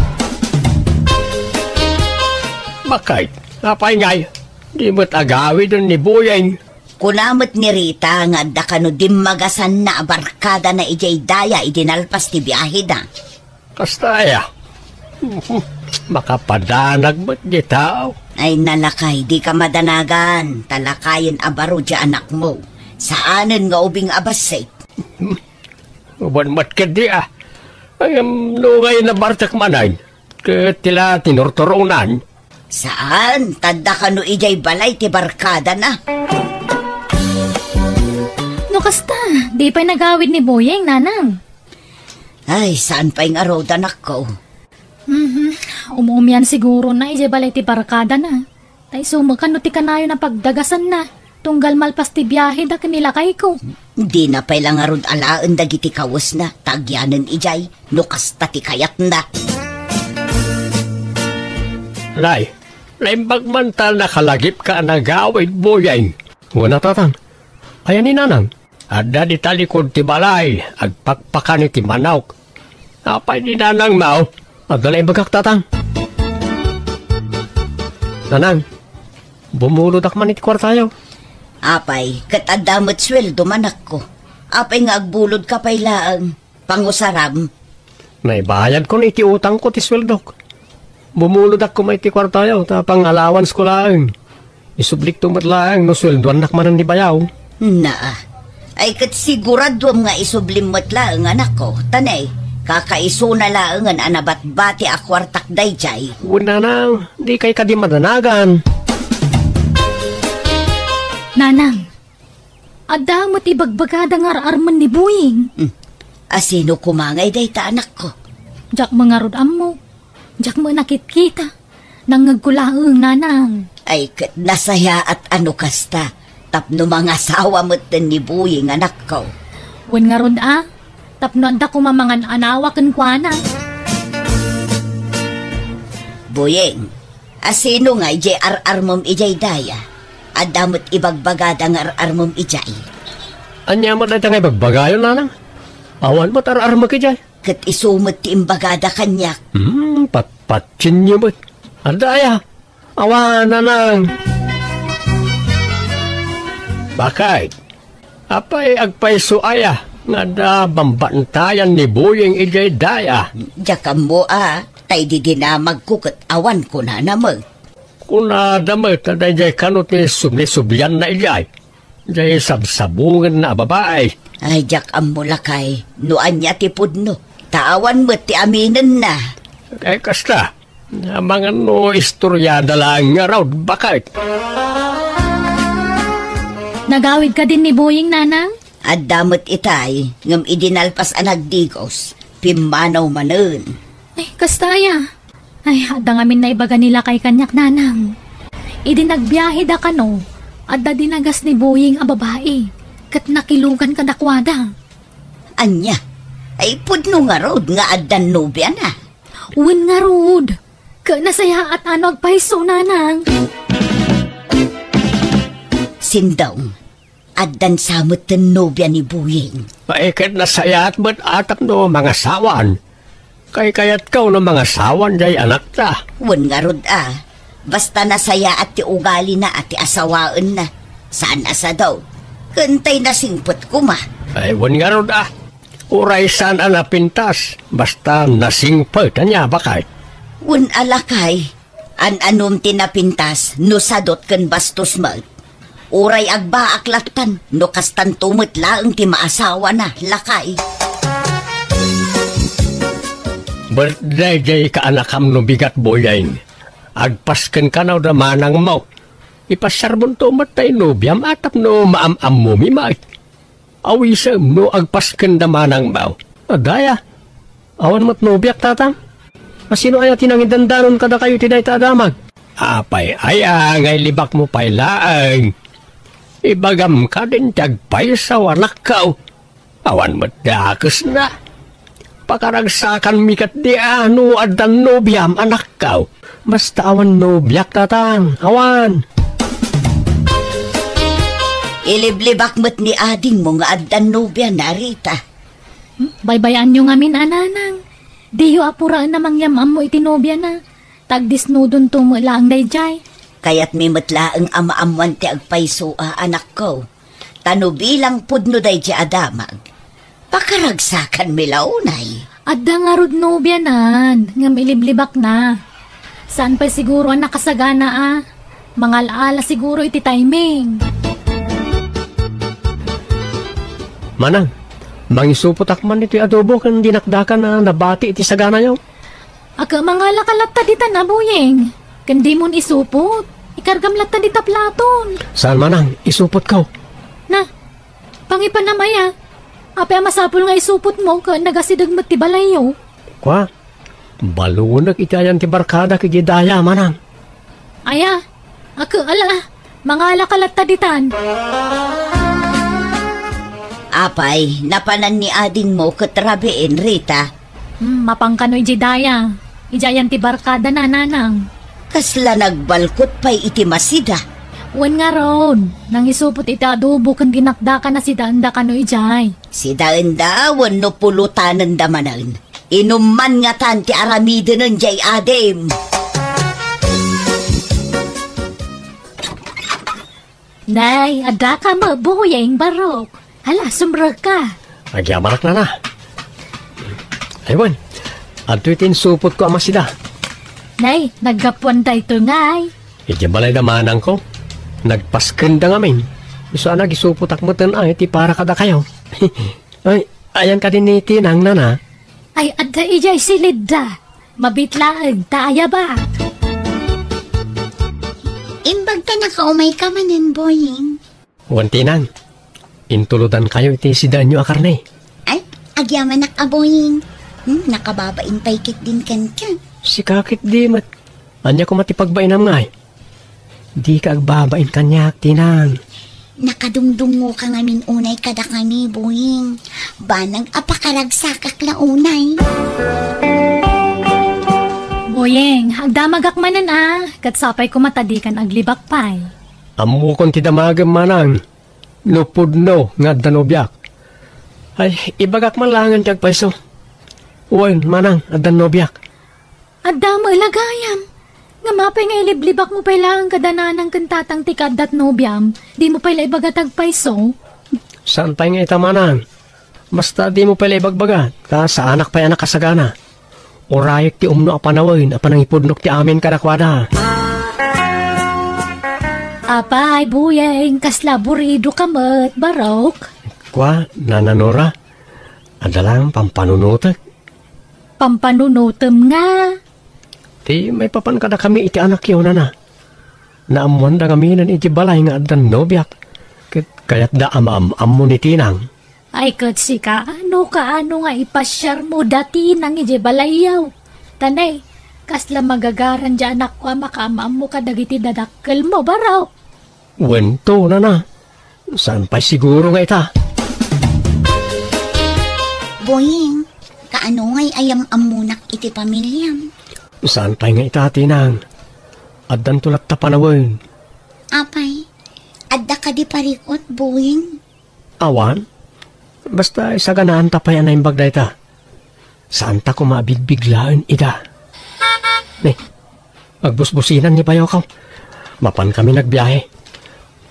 Bakit? Apay ngay, di met agawiden ni Boyeng? Kuna met ni Rita nga adda kano dimmagasanna a barkadana idiay daya idi nalpas ti biaheda. Kasta aya. Makapadanag met di tao. Ay, nalakay, dika madanagan. Talakayen a baro di anakmo. Saanen nga ubing a bassit. Uban met kadi a. Ay, um, no ngay nabartek manen. Ket ti la tinurturonan. Saan? Ta adda kano idiay balay ti barkadana. No kasta, di pay nagawid ni Boyeng, Nanang. Ay, saan pay ngarud, anakko? Mhm. Umumian sigurona idiay balay ti barkadana. Ta isu met kano ti kanayon a pagdagasanna. Tunggal malpas ti biaheda ken ni lakayko. Dina pay la ngarud alaen dagiti kawesna, ta agyanen idiay, no kasta ti kayatna. Nay, naimbag man ta nakalagipka a nagawid, Boyeng. Wen a, Tatang. Aya ni Nanang? Adda dita likud ti balay, agpakpakan iti manok. Apay ni Nanang, Mao? Adda la imbagak, Tatang. Nanang, bumulodak man iti kuartayo. Apay, ket adda met sueldo, anakko. Apay nga agbulodka pay laeng? Pangusaram. Naibayadkon iti utangko ti sueldok. Bumulodak koma iti kuartayo, ta pang-allowance ko laeng. Isublikto met laeng no sueldoannak manen ni bayaw. Naa. Ay, ket siguraduam nga isublim met laeng, anakko. Ta ne, kakaisuna laengen a nabatbati a kuartak daydiay. Wen, nanang, dikay kadi madanagan. Nanang, adda met ibagbagada nga ar-armen ni Buying. Hmm. A sino koma ngay dayta, anakko? Diak met ngarud ammo. Diak met nakitkita. Nangngegko laeng, nanang. Ay, ket nasayaat a no kasta, tapno mangasawa metten ni Buying, anakko. Wen ngarud a, tapno adda koma mangan-anawa kenkuana. Buying, a sino ngay diay ar-armem idiay daya? Adda met ibagbagada nga ar-armem idiay. Ania met dayta nga ibagbagayo, nanang? Awan met ar-armek idiay. Ket isu met ti imbagada kaniak. Hmm, patpatienyo met. Adda aya? Awan, nanang. Bakit? Apay agpayso aya nga adda bambantayan ni Buying idiay daya? Diak ammo a, tay di dinamagko ket awan kunana met. Kunada met a daydiay kano ti subli-sublianna idiay. Jay sabsabungenna a babai. Ay, diak ammo, lakay, no ania ti pudno. Ta awan met ti aminenna. Ay, kasta. Amangan no istoriada laeng ngarud, bakit? Nagawid kadin ni Buying, nanang? Adda met itay, ngem idi nalpas a nagdigos, pimmanaw manen. Ay, kasta aya? Ay, adda ngamin naibaga ni lakay kaniak, nanang. Idi nagbiaheda kano, adda dinagas ni Buying a babai, ket nakilugan kadakuada. Ania? Ay, pudno ngarud nga addan nobiana? Wen ngarud. Ket nasayaat a no agpayso, nanang. Sindong, addan sa metten nobia ni Buying. Ay, ket nasayaat met a tapno mangasawan. Kaykayatko no mangasawan jay anakta. Wen ngarud a, basta nasayaat ti ugalina a ti asawaenna. Saan a sado. Ket tay nasingpet koma. Ay, wen ngarud a. Uray saan a napintas, basta nasingpet, ania, bakit? Wen a, lakay, an-anom ti napintas no sadot ken bastos met. Uray agbaak lattan no kastanto met laeng ti maasawana, lakay. Birthday jay kaanakam no bigat, Buying. Agpasken kano da manangmo. Ipasiarbonto met tay nobiam a tapno maam-ammomi met. Awisem no agpasken da manangmo. Adda aya? Awan met nobiak, tatang. A sino aya ti nangidandanon kadakayo iti dayta a damag? Apay aya nga ilibakmo pay laeng? Ibagam kadin ti agpayso, anakko. Awan met dakesna. Pakaragsakanmi ketdi a no addan nobiam, anakko. Basta awan nobiak, tatang. Awan. Iliblibak met ni adingmo nga addan nobiana, Rita. Hmm? Baybay-anyo ngamin a, nanang. Diyo apuraen a mangyam-ammo iti nobiana. Tagdisnudonto met laeng daydiay. Kayatmi met laeng a maammoan ti agpayso a, anakko. Ta no bilang pudno daydiay a damag, pakaragsakanmi la unay. Adda ngarud nobianan, ngem iliblibakna. Saan pay siguro a nakasagana a. Mangal-ala siguro iti timing. Manang, mangisupotak man iti adobo ken dinakdakan a nabati iti saganayo. Aga, mangalaka latta ditan a, Buying. Ken dimon isupot. Ikargam latta dita platon. Saan, manang, isupotko. Na, pangipanam aya. Apay a masapul nga isupotmo ken nagasideg met ti balayyo? Kua, balunek iti ayan ti barkadak idiay daya, manang. Aya, aga, ala, mangalaka latta ditan. Apay, napanan ni adingmo ket rabiin, Rita? Hmm, mapan kano idiay daya. Idiay ayan ti barkadana, nanang. Kasla nagbalkot pay iti masida. Wen ngarud, nangisupot iti adobo ken dinakdakan a sidaenda kano idiay. Sidaenda wenno pulotanenda manen. Inumman ngatan ti aramidenen jay adim. Nay, adda ka met, Buying, barok. Hala, sumrek ka. Agyamanak, nana. Ay, wen, adtoy ti insupotko a masida. Nay, naggapuan daytoy ngay. Idiay balay da manangko. Nagpaskenda ngamin. Isu a nagisuputak meten ay ti para kadakayo. Ay, ayan kadi ni Tinang, nana? Ay, adda idiay silidda. Mabitlaeng ta ayaba. Imbag ta nakaumayka manen, Boying. Wen, Tinang, intulodankayo iti sidaenyo a karne. Ay, agyamanak a Boying. Hmm, nakababain pay ketdin kenka. Sika ketdi met. Ania koma ti pagbainam ngay? Dika agbabain kaniak, Tinang. Nakadungdungngoka ngamin unay kadakami, Boying. Banag a pakaragsakak la unay. Boying, agdamagak manen a, ket sapay koma ta dikan aglibak pay. Ammokon ti damagem, manang, no pudno nga adda nobiak. Ay, ibagak man laengen ti agpayso. Wen, manang, addan nobiak. Adda met la gayam. Ngem apay nga iliblibakmo pay laeng kada nanang ken tatang ti kaaddat nobiam? Dimo pay la ibaga ti agpayso? Saan pay nga ita, manang? Basta dimo pay la ibagbaga, ta saanak pay a nakasagana. Urayek ti umno a panawen a panangipudnok ti amin kadakuada. Apay, Boying, kasla aburidoka met, barok? Kua, Nana Nora, adda laeng pampanunotek. Pampanunotem nga? Ti maipapan kadakami iti anakyo, nana. Naammoanda ngamin iti balay nga addan nobiak, ket kayatda a maam-ammo ni Tinang. Ay, ket sika, no kaano nga ipasiarmo da Tinang idiay balayyo? Ta ne, kasla magagaran diay anakko a makaam-ammo kadagiti dadakkelmo, barok? Wen to, nana. Saan pay siguro nga ita? Boying, kaano ngay a yam-ammonak iti pamiliam? Saan pay nga ita, Tinang? Addanto latta panawen. Apay, adda kadi parikut, Boying? Awan. Basta isaganaanta pay a naimbag dayta. Saanta koma a bigbiglaen ida. Ne, agbusbusinan ni bayokaw. Mapan kami nagbiahe.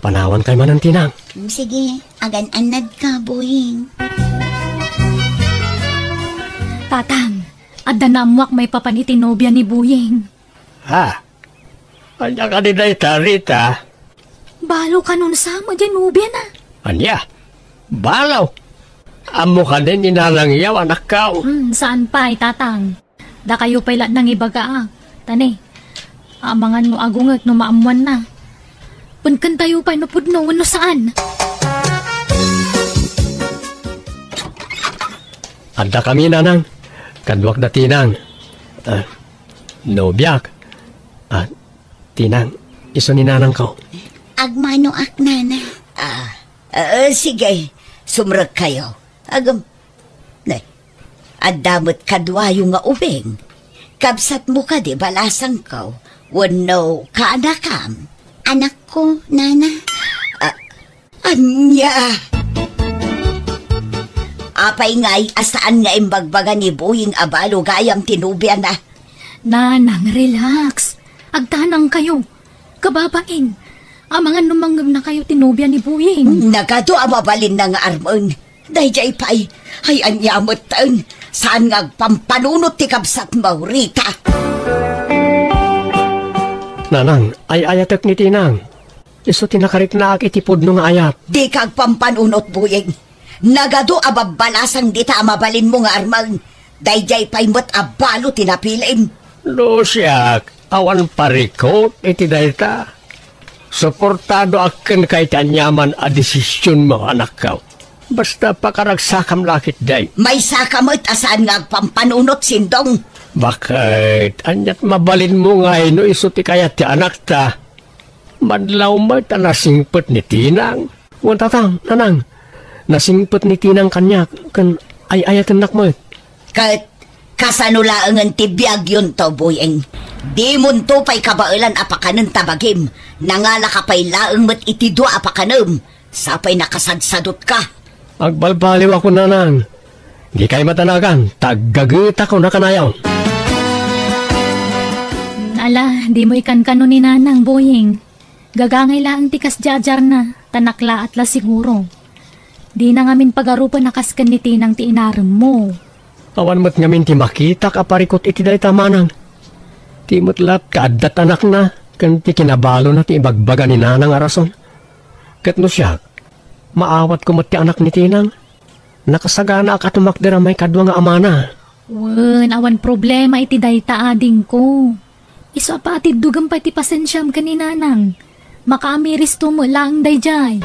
Panawan kay manen, Tinang. Mm, sige, agan-annadka, Boying. Tatang, adda naammoak maipapan iti nobia ni Boying. Ha? Ania kadi dayta, Rita? Balo kanon sa met diay nobiana. Ania? Balo? Ammo kadi ni Nanang Yaw, anakko? Hmm, saan pay, Tatang. Dakayo pay la nangibagaak. Ta ne, amangan no agunget no maammoanna. Penkentayo pay no pudno wenno saan. Adda kami, Nanang. Kaduak da Tinang. Ah, nobiak. Ah, Tinang, isu ni Nanangko. Agmanoak, Nana. Ah, ah, sige. Sumrekkayo. Agam, ne, adda met kaduayo nga ubing. Kabsatmo kadi balasangko wenno kaanakam? Anakko, Nana. Ah, ania? Apay ngay a saan nga imbagbaga ni Boying a balo gayam ti nobiana? Nanang, relax. Agtanangkayo. Kababain. Amangan no mangngegnakayo ti nobia ni Boying. Nagadu a mabalinna nga armen. Daydiay pay, ay ania metten, saan nga agpampanunot ti kabsatmo, Rita? Nanang, ay-ayatek ni Tinang. Isu ti nakariknaak iti pudno nga ayat. Dika agpampanunot, Boying. Nagadu a babbalasang dita a mabalinmo nga armen. Daydiay pay met a balo ti napilim. No siak, awan parikut iti dayta. Suportadoak kenka iti aniaman a desisionmo, anakko. Basta pakaragsakam la ketdi. Maysaka met a saan nga agpampanunot, Sindong. Baket, aniat mabalinmo ngay no isu ti kayat ti anakta? Madlaw met a nasingpet ni Tinang. Wen, Tatang, Nanang, nasingpet ni Tinang kaniak ken ay-ayatennak met. Ket kasano laengen ti biagyonto, Boying? Dimonto pay kabaelan a pakanen ta bagim. Nangalaka pay laeng met iti dua a pakanem. Sapay nakasadsadutka. Agbalbaliwakon, Nanang. Dikay madanagan, ta aggagetakon a kanayon. Ala, dimo ikankano ni Nanang, Boying. Gagangay laeng ti kasdiadiarna, ta naklaat la siguro. Dina ngamin pagarupen a kas ken ni Tinang ti inaremmo. Awan met ngamin ti makitak a parikut iti dayta, Manang. Ti met latta adda ti anakna, ken ti kinabalona ti ibagbaga ni Nanang a rason. Ket no siak, maawatko met ti anak ni Tinang. Nakasaganaak a tumakder a maikadua nga amana. Wen, awan problema iti dayta, adingko. Isu a paatiddogem pay ti pasensiam ken ni Nanang. Makaamiristo met laeng daydiay.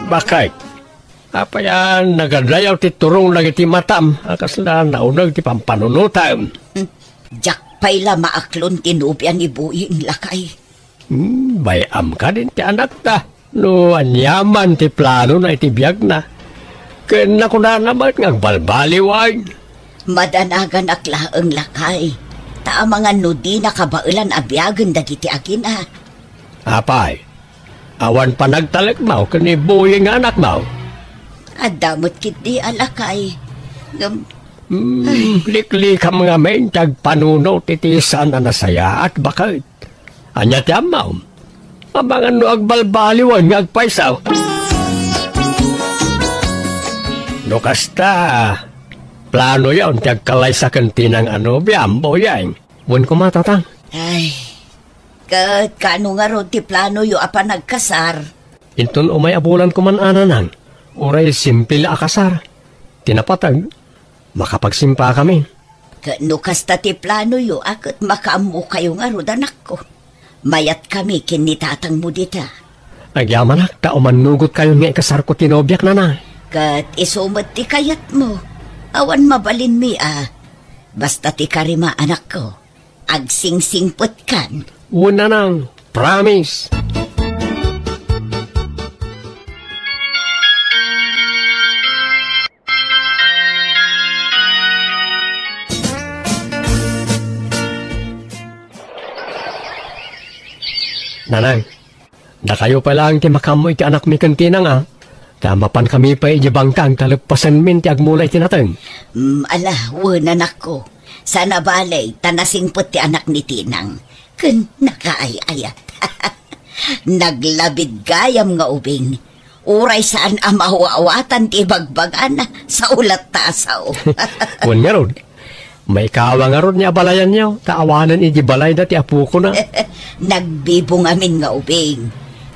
Bakit? Apay a nagadayaw ti turong dagiti matam a kasla nauneg ti pampanunotam? Diak pay la maaklon ti nobia ni Boying, lakay. Hmm, bay-am kadin ti anakta no aniaman ti planona iti biagna. Ken nakunana met nga agbalbaliwen. Madanaganak laeng, lakay, ta amangan no dina kabaelan a biagen dagiti agina. Apay, awan panagtalekmo ken ni Boying nga anakmo? Adda met ketdi a lakay. Ngem Hmm, liklikam ngamin ti agpanunot iti saan a nasayaat, baket. Ania ti ammom? Amangan no agbalbaliwen nga agpayso. No kasta, planoyon ti agkalaysa ken Tinang a nobiam, Boying. Wen koma, Tatang. Ay, ket kaano ngarud ti planoyo a panagkasar? Inton umay a bulan koman a, Nanang, uray simple la a kasar. Ti napateg, makapagsimpakami. Ket no kasta ti planoyo a ket makaammokayo ngarud, anakko, mayatkami ken ni tatangmo dita. Agyamanak ta umannugotkayon nga ikasarko ti nobiak, Nanang. Ket isu met ti kayatmo. Awan mabalinmi a. Basta ti karima, anakko. Agsingsingpetkan. Wen, Nanang, promise. Nanang, dakayo pay laeng ti makaammo iti anakmi ken Tinang a. Ta mapankami pay idiay bangkang ta leppasenmin ti agmula iti nateng. Mm, ala, wen, anakko. Saan a bale, ta nasingpet ti anak ni Tinang. Ken nakaay-ayat. Naglabid gayam nga ubing. Uray saan a maawatan ti ibagbagana, sao latta a sao. Wen ngarud, maikawa ngarud ni abalayanyo, ta awanen idi balayda ti apokona. Nagbibungamin nga ubing.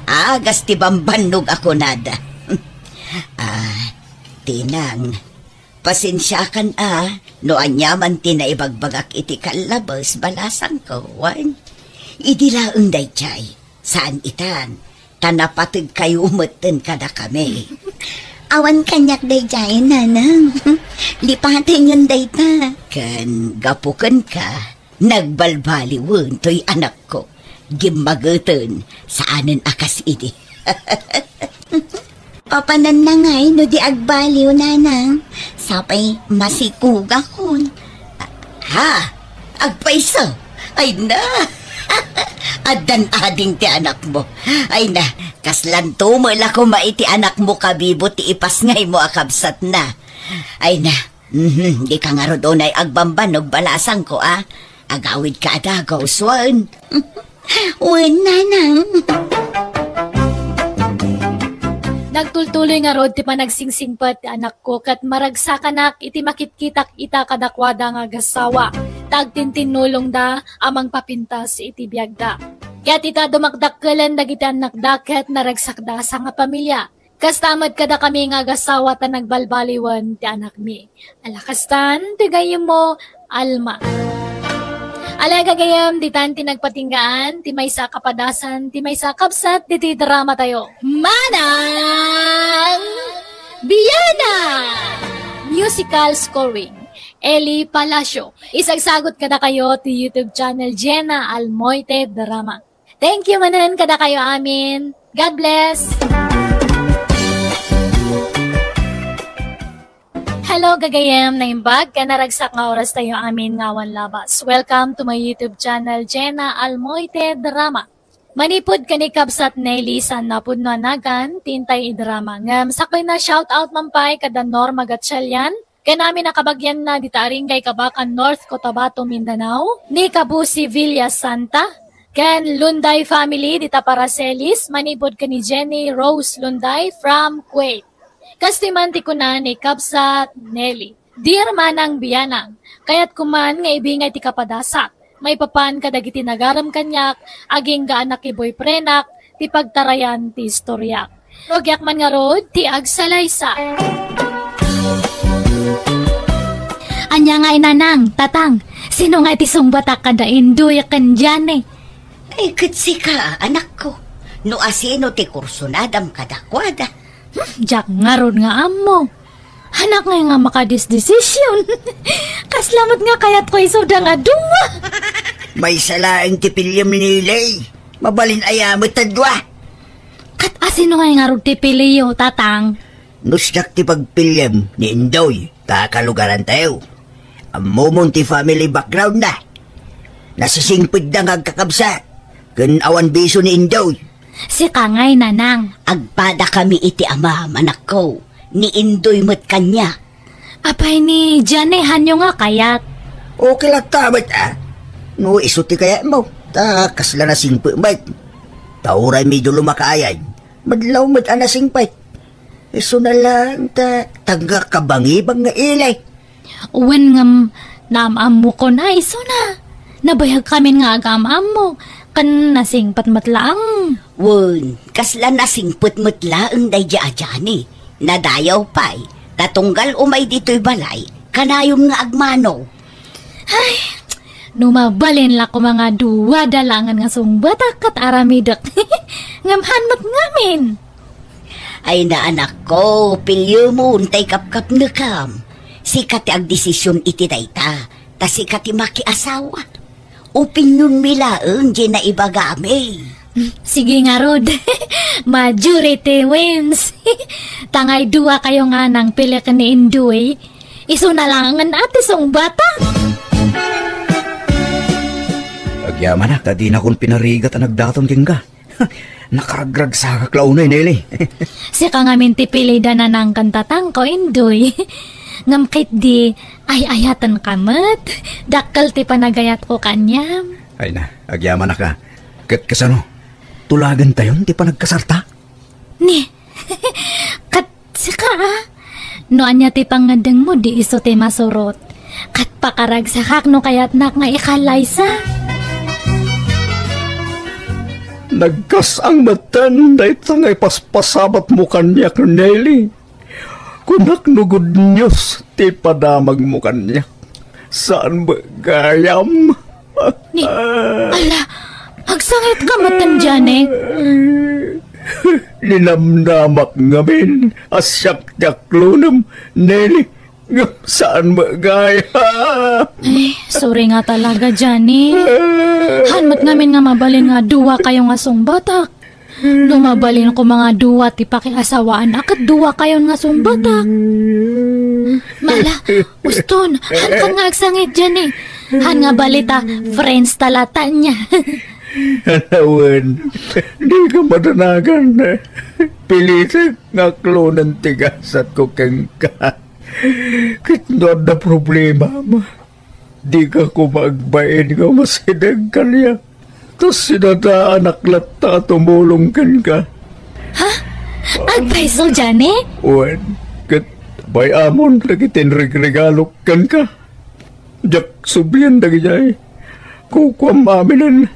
Agas ti bambannog a kunada. Ah, Tinang, pasensiakan a, no aniaman ti naibagbagak iti kallabes, balasangko, wen? Idi laeng daydiay, saan itan, ta napatgkayo metten kadakami. Awan kaniak daydiay, Nanang. Lipatenyon dayta. Ken gapu kenka, nagbalbaliwen toy anakko. Gimmageten, saanen a kas idi. Papananna ngay no di agbaliw, Nanang. Sapay masikugakon. Ha? Agpayso? Ay na! Addan ading ti anakmo. Ay na, kaslanto met la koma iti anakmo kabibo ti ipasngaymo a kabsatna. Ay na, mhm, dika ngarud unay agbambannog, balasangko a. Agawidka a dagus, wen? Wen, Nanang. Nagtultuloy ngarud ti panagsingsingpet ti anakko ket maragsakanak iti makitkitak ita kadakuada nga agassawa, ta agtintinnulongda a mangpapintas iti biagda. Ket ita dumakdakkelen dagiti annakda ket naragsakda a sangapamilia. Kasta met kadakami nga agassawa ta nagbalbaliwen ti anakmi. Ala kastan, ti gayyemmo, Alma. Ala gagayyem, ditan ti nagpatinggaan, ti maysa a kapadasan, ti maysa a kabsat, ditoy drama tayo. Manang Biana! Musical scoring, Eli Palacio. Isagsagot kadakayo ti YouTube channel Jenna Almoite Drama. Thank you manen kadakayo amin. God bless! Hello, gagayem, naimbag ken naragsak nga oras tayo amin nga awan labas. Welcome to my YouTube channel, Jenna Almoite Drama. Manipud ken ni Kabsat Nelly san napudno a nagan, ti intay idrama. Ngem sakbay na, shout out man pay kada Norma Gatchalian, ken amin a kabagianna dita Aringay, Kabacan North, Cotabato, Mindanao, ni Kabusi Villa Santa, ken Lunday family dita Paracelis, manipud ken ni Jenny Rose Lunday from Kuwait. Kastoy man ti kuna ni Kabsat Nelly, "Dear Manang Bianang, kayatko man nga ibingay ti kapadasat. Maipapan kadagiti nagaram kaniak, agingga a nakiboyfriendak, ti pagtarayan ti istoriak. Rugiak man ngarud ti agsalaysa. Ania nga inanang, tatang, sino nga iti sungbatak kada Indoy ken Jane? Ay, ket sika, anakko. No asino ti kursunadam kadakuada? Hmm, diak ngarud nga ammo. Anak nga nga makadisdesisyon. Kasla met nga kayatko isuda nga dua. Maysa laeng ti piliem ni Lay. Mabalin aya met a dua. Ket asino nga ngarud ti piliyo, tatang? No siak ti pagpiliem ni Indoy, ta kalugarantayo. Ammomon ti family background na. Nasisingpetda nga agkakabsat, ken awan bisio ni Indoy. Sika ngay, nanang. Agpadakami iti amam, anakko. Ni Indoy met kaniak. Apay ni Jane, hanyo nga kayat? Okay latta met, a. No isu ti kayatmo, ta kasla nasingpet met. Ta uray medyo lumakayan, madlaw met a nasingpet. Isuna laeng ta, ta agkabangibang nga ili. Wen ngem, naam-ammokon a isuna. Nabayagkamin nga agaam-ammo, ken nasingpet met laeng. Wen, kasla nasingpet met laeng daydi a Jane. Nadayaw pay, ta tunggal umay ditoy balay, kanayon nga agmano. Ay, no mabalin la koma nga dua da laengen nga sungbatak ket aramidek. Ngem han met ngamin. Ay, naanakko, piliemon tay kapkapnekam. Sika ti agdesisyon iti dayta, ta sika ti makiasawa. Opinionmi laeng diay naibagami. Sige ngarud. Majority wins. Tangay dua kayo nga nang pilik ni Indoy. Isuna laengen a ti sungbatak. Agyamanak a dinakon pinarigat a nagdaton kenka. Nakaragragsakak la unay, Nelly. Sika ngamin ti pilida, nanang ken tatangko, Indoy. Ngem ketdi, ay-ayatenka met. Dakkel ti panagayatko kaniam. Ay na, agyamanak a. Ket kasano? Tulagentayon ti panagkasarta? Ni, ket sika, a? No ania ti pangngeddengmo, di isu ti masurot. Ket pakaragsakak no kayatnak nga ikallaysa. Nagkas-ang metten dayta nga ipaspasabatmo kaniak, Nelly. Kunak no good news ti padamagmo kaniak. Saan met gayam? Ni, ala, agsangitka metten, Jane? Ninamnamak ngamin a siak ti aklonem, Nelly. Ngem saan met gayam? Ay, sorry nga talaga, Jane. Han met ngamin nga mabalin nga dua kayo nga sungbatak. No mabalin koma nga dua ti pakiasawaan a ket dua kayon nga sungbatak. Mala, uston, han kan nga agsangit diay, e. Han nga balita, friends ta latta nia. Wen, dika madanagan. Pilitek nga aklonen ti gasatko kenka. Ket no adda problemam, dika koma agbain nga umasideg kaniak. Ta sinadaanak latta a tumulong kenka. Ha? Agpayso, Jane? Wen, ket bay-amon dagiti inregregalok kenka. Diak sublien dagidiay. Kukuam aminen.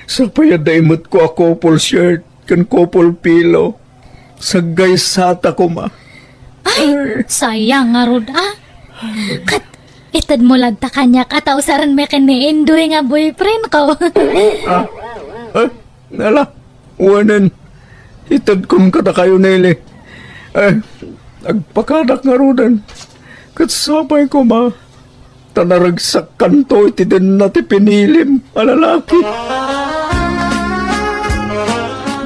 Sapay adda imetko a couple shirt ken couple pillow. Saggaysata koma. Ay, sayang ngarud, a. Ket itedmo latta kaniak a ta usarenmi ken ni Indoy nga boyfriendko. Ah, ah, ala, wanen. Itedkon kadakayo, Nelly. Ay, agpakadak ngaruden. Ket sapay koma. Ta naragsakkanto iti denna ti pinilim a lalaki.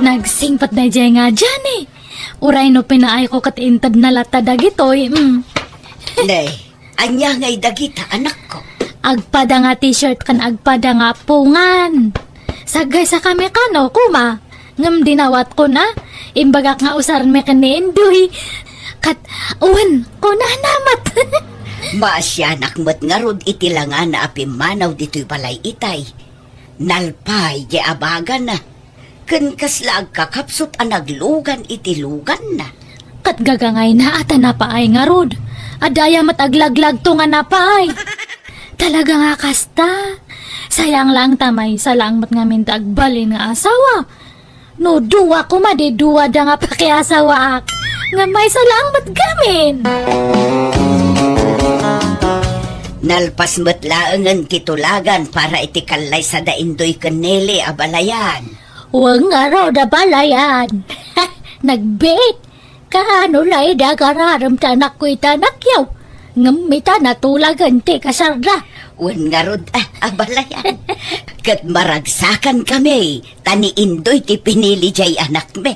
Nagsingpet daydiay nga Jane. Uray no pinaayko ket intedna latta dagitoy, mm. Ne, ania ngay dagita, anakko? Agpada nga t-shirt ken agpada nga appongan. Saggaysakami kano, kuma? Ngem dinawatkon a, imbagak nga usarenmi ken ni Indoy. Ket, wen, kunana met. Maasianak met ngarud iti langana a pimmanaw ditoy balay itay. Nalpay diay abagana. Ken kasla agkakapsut a naglugan iti luganna. Ket gagangayna a ta napaay ngarud. Adda aya met aglaglagto nga napaay. Talaga nga kasta. Sayang laeng ta maysa laeng met ngamin ti agbalin nga asawa. No dua koma, di duada nga pakiasawaak. Ngem maysa laeng met ngamin. Nalpas met laengen ti tulagan para iti kallaysa da Indoy ken Neli, abalayan. Wen ngarud, abalayan. Nagbiit. Kaano la idi agararem ti anakko iti anakyo? Ngem ita natulagen ti kasarda. Wen ngarud, ah, abalayan. Ket maragsakan kami, ta ni Indoy ti pinili jay anakmi.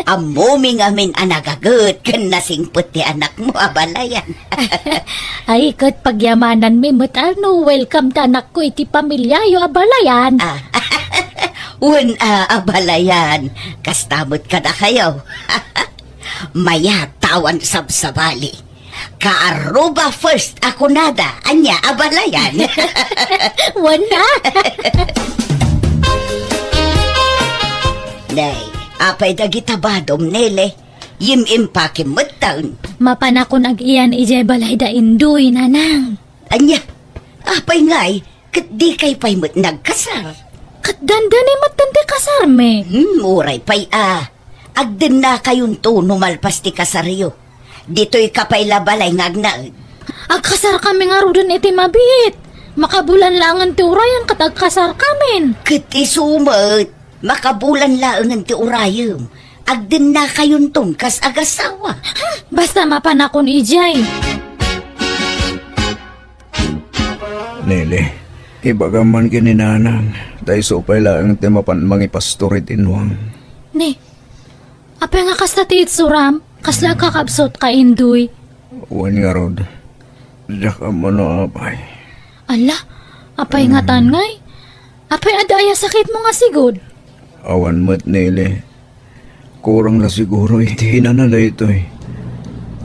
Ammomi ngamin a nagaget ken nasingpet ti anakmo, abalayan. Ay, ket pagyamananmi met a no welcome ti anakko iti pamiliayo, abalayan. Ah, wen, ah, abalayan. Kasta met kadakayo. Mayat ta awan sabsabali. Kaaruba first a kunada. Ania, abalayan? Wen a. Nay, apay dagita badom, Neli? Yim-impakim metten. Mapanakon ag-iyan idiay balay da Indoy, Nanang. Ania? Apay ngay, ket dikay pay met nagkasar? Ket dandani metten ti kasarmi. Hmm, uray pay a. Agdennakayonto no malpas ti kasaryo. Ditoyka pay la balay nga agnaed. Agkasarkami ngaruden iti mabiit. Makabulan laengen ti urayan ket agkasarkamin. Ket isu met, makabulan laengen ti urayem. Agdennakayonton kas agasawa. Hmm, basta mapanakon idiay. Neli, ibagam man ken ni Nanang, ta isu pay laeng ti mapan mangipastor iti inuam. Ni, apay nga kasta ti itsuram? Kasla agkakabsut ka, Indoy? Wen ngarud, diak ammo no apay. Ala, apay ngatan ngay? Apay adda aya sakitmo nga sigud? Awan met, Neli. Kurang la siguro iti inana daytoy.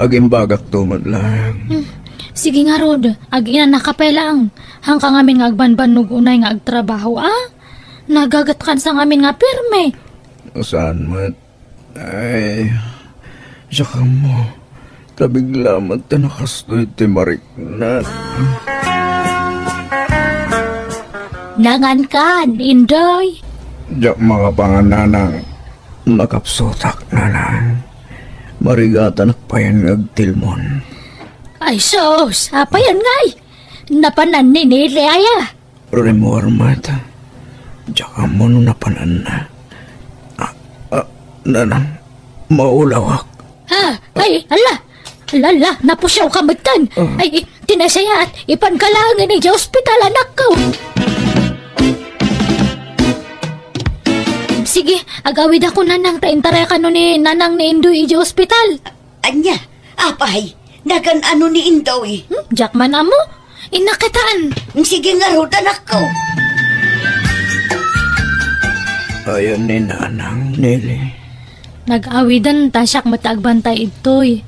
Agimbagakto met laeng. Hmm. Sige ngarud, ag-inanaka pay laeng. Haanka ngamin nga agbanbannog unay nga agtrabaho, a? Nagagetkansa ngamin nga pirme. Saan met? Ay, diak ammo. Ta bigla met ta nakastoy ti mariknak. Nangankan, Indoy? Diak makapangan, Nanang. Nakapsutak, Nanang. Marigatanak payen nga agtilmon. Ay, sus! Apayan ngay? Napanan ni Neli aya? Rimmuar met. Diak ammo no napananna. Ah, ah, Nanang, maulawak. Ha? Ay, ala! Ala, ala, napusiaw ka metten. Ah. Ay, ti nasayaat, ipanka laengen idiay ospital, anakko. Sige, agawidakon, Nanang, ta intarayakano ni Nanang ni Indoy idiay ospital. Ania? Apay, nagan-ano ni Indoy? Hmm, diak man ammo. Innakitaan. Sige ngarud, anakko. Ayan ni Nanang, Neli. Nag-awiden ta siak met agbantay idtoy.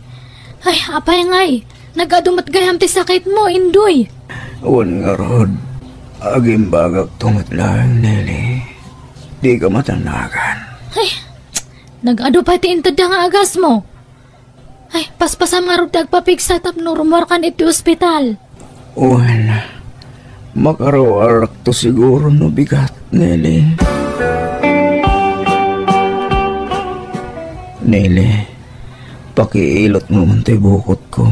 Ay, apay ngay, nag-adu met gayam ti sakitmo, Indoy. Wen ngarud, agimbagakto met laeng, Neli. Dika matanagan. Ay, nag-adu pay ti intedda nga agasmo. Ay, paspasam ngarud ti agpapigsa tapno rummuarkan iti ospital. Wen, makaruarakto siguro no bigat, Neli. Neli, pakiilotmo man ti bukotko.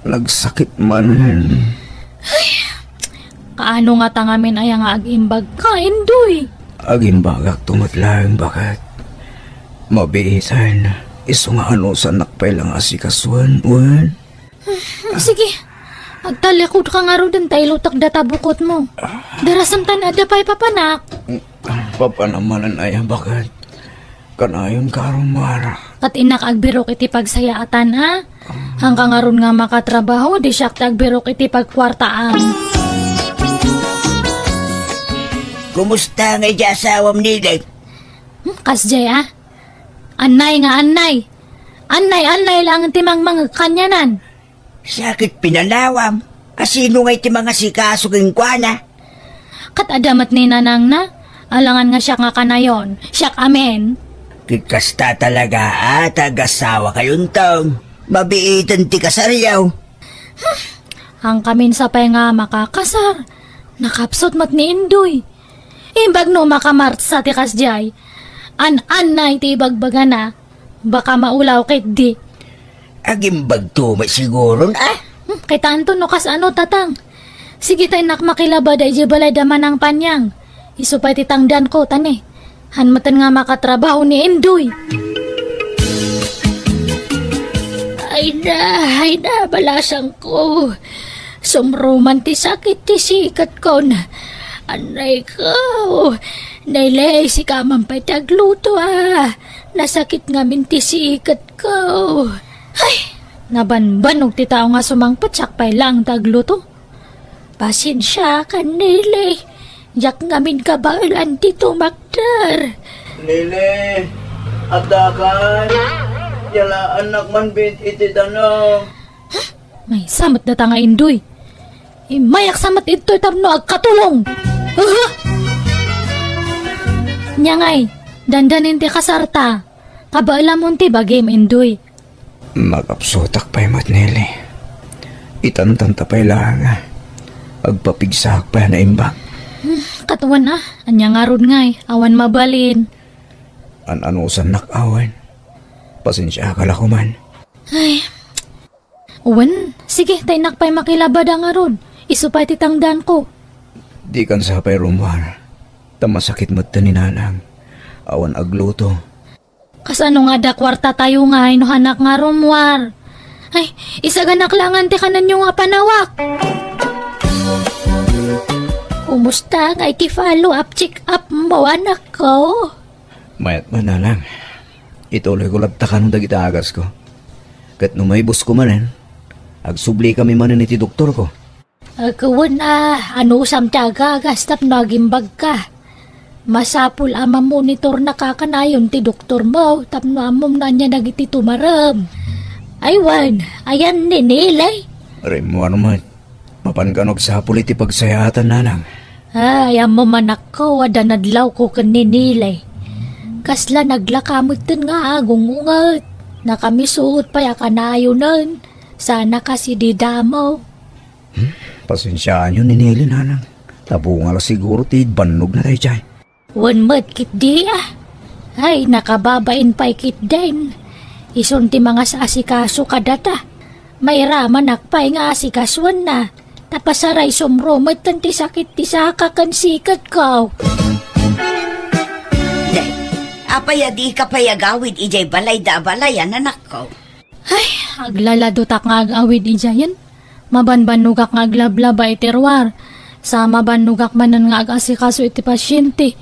Nagsakit man. Ay, kaano ngata ngamin aya nga agimbagka, Indoy? Agimbagakto met laeng, baket. Mabiiten, isu nga anusannak pay la nga asikasuen, wen? Sige, agtallikodka ngaruden ta ilutek data bukotmo. Darasem ta ni adda pay papanak. Papanam manen aya, baket. Kanayon ka, Romar. Ket innak agbirok iti pagsayaatan, a? Haanka ngarud nga makatrabaho, di siak ti agbirok iti pagkuartaam. Kumusta nga idiay asawam, Neli? Hmm, kasdiay, a? Annay nga annay. Annay, annay laeng ti mangmangeg kanianan. Sakit pinanawam. A, sino ngay ti mangasikaso kenkuana? Ket adda met ni nanangna. Alangan nga siak nga kanayon. Siak amin. Ket kasta talaga a ta agasawakayonto. Mabiiten ti kasaryo. Haankamin sa pay nga makakasar. Nakapsut met ni Indoy. Imbag no makamartsa ti kasdiay. An-annay ti ibagbagana. Baka maulaw ketdi. Agimbagto met siguron, a? Hmm, kitaenton no kasano, Tatang. Sige ta innak makilabada idiay balay da Manang Panyang. Isu pay ti tangdanko, tani. Han metten nga makatrabaho ni Indoy. Ay na, ay na, balasangko. Sumruman ti sakit ti siketkon. Anay ko. Naylay, sika man pay ti agluto, a. Nasakit ngamin ti siketkon. Ay, nabanbanog ti tao nga sumangpet siak pay laeng ti agluto. Pasensiakan, Neli. Diak ngamin kabaelan ti tumakder. Neli, addakan. Yalaannak man bit iti danum. Maysa met data nga Indoy. Immayak sa met idtoy tapno agkatulong. Aha! Nia ngay, dandanin ti kasarta. Kabaelamon ti bagim, Indoy. Makapsutak pay met, Neli. Itantanta pay laeng, a. Agpapigsaak pay a naimbag. Hmm, katuan a, ania ngarud ngay, awan mabalin. An-anusannak awan. Pasensiaka la koman. Ay. Wen, sige, ta innak pay makilabada ngarud. Isu pay ti tangdanko. Dikan sa pay rummuar. Ta masakit metten ni Nanang. Awan agluto. Kasano nga adda kuartatayo ngay no hanak nga rummuar? Ay, isaganak laengen ti kanenyo nga panawak. Kumusta ngay ti follow-up check-up mo, anakko? Mayat man, Nanang. Ituloyko latta kano dagiti agasko. Ket no maibusko manen, agsublikami manen iti doktorko. Agkawen a, anusam ti agagas tapno agimbagka. Masapul a mamonitornaka kanayon ti doktormo tapno ammom no ania dagiti tumarem. Ay wen, ayan ni Neli? Rimmuar met. Mapan kano agsapul iti pagsayaatan, Nanang. Ay, ammom, anakko, adda nadlawko ken ni Neli. Kasla naglaka metten nga agung-unget. Nakamisuot pay a kanayonen. Sana kas idi damo. Hmm? Pasensiaanyo ni Neli, Nanang. Ta bunga la siguro ti bannogna daydiay. Wen met ketdi a. Ay, nakababain pay ketdin. Isun ti mangas-asikaso kadata. Mairamanak pay nga asikasoenna. Ta pasaray sumro metten ti sakit ti saka ken siketko. Day, apay a dika pay agawid idiay balayda a balayan, anakko? Ay, aglaladotak nga ag-awid idiayen. Mabanbannogak nga aglablaba iti ruar. Sa mabannogak manen nga ag-asikaso iti pasiente.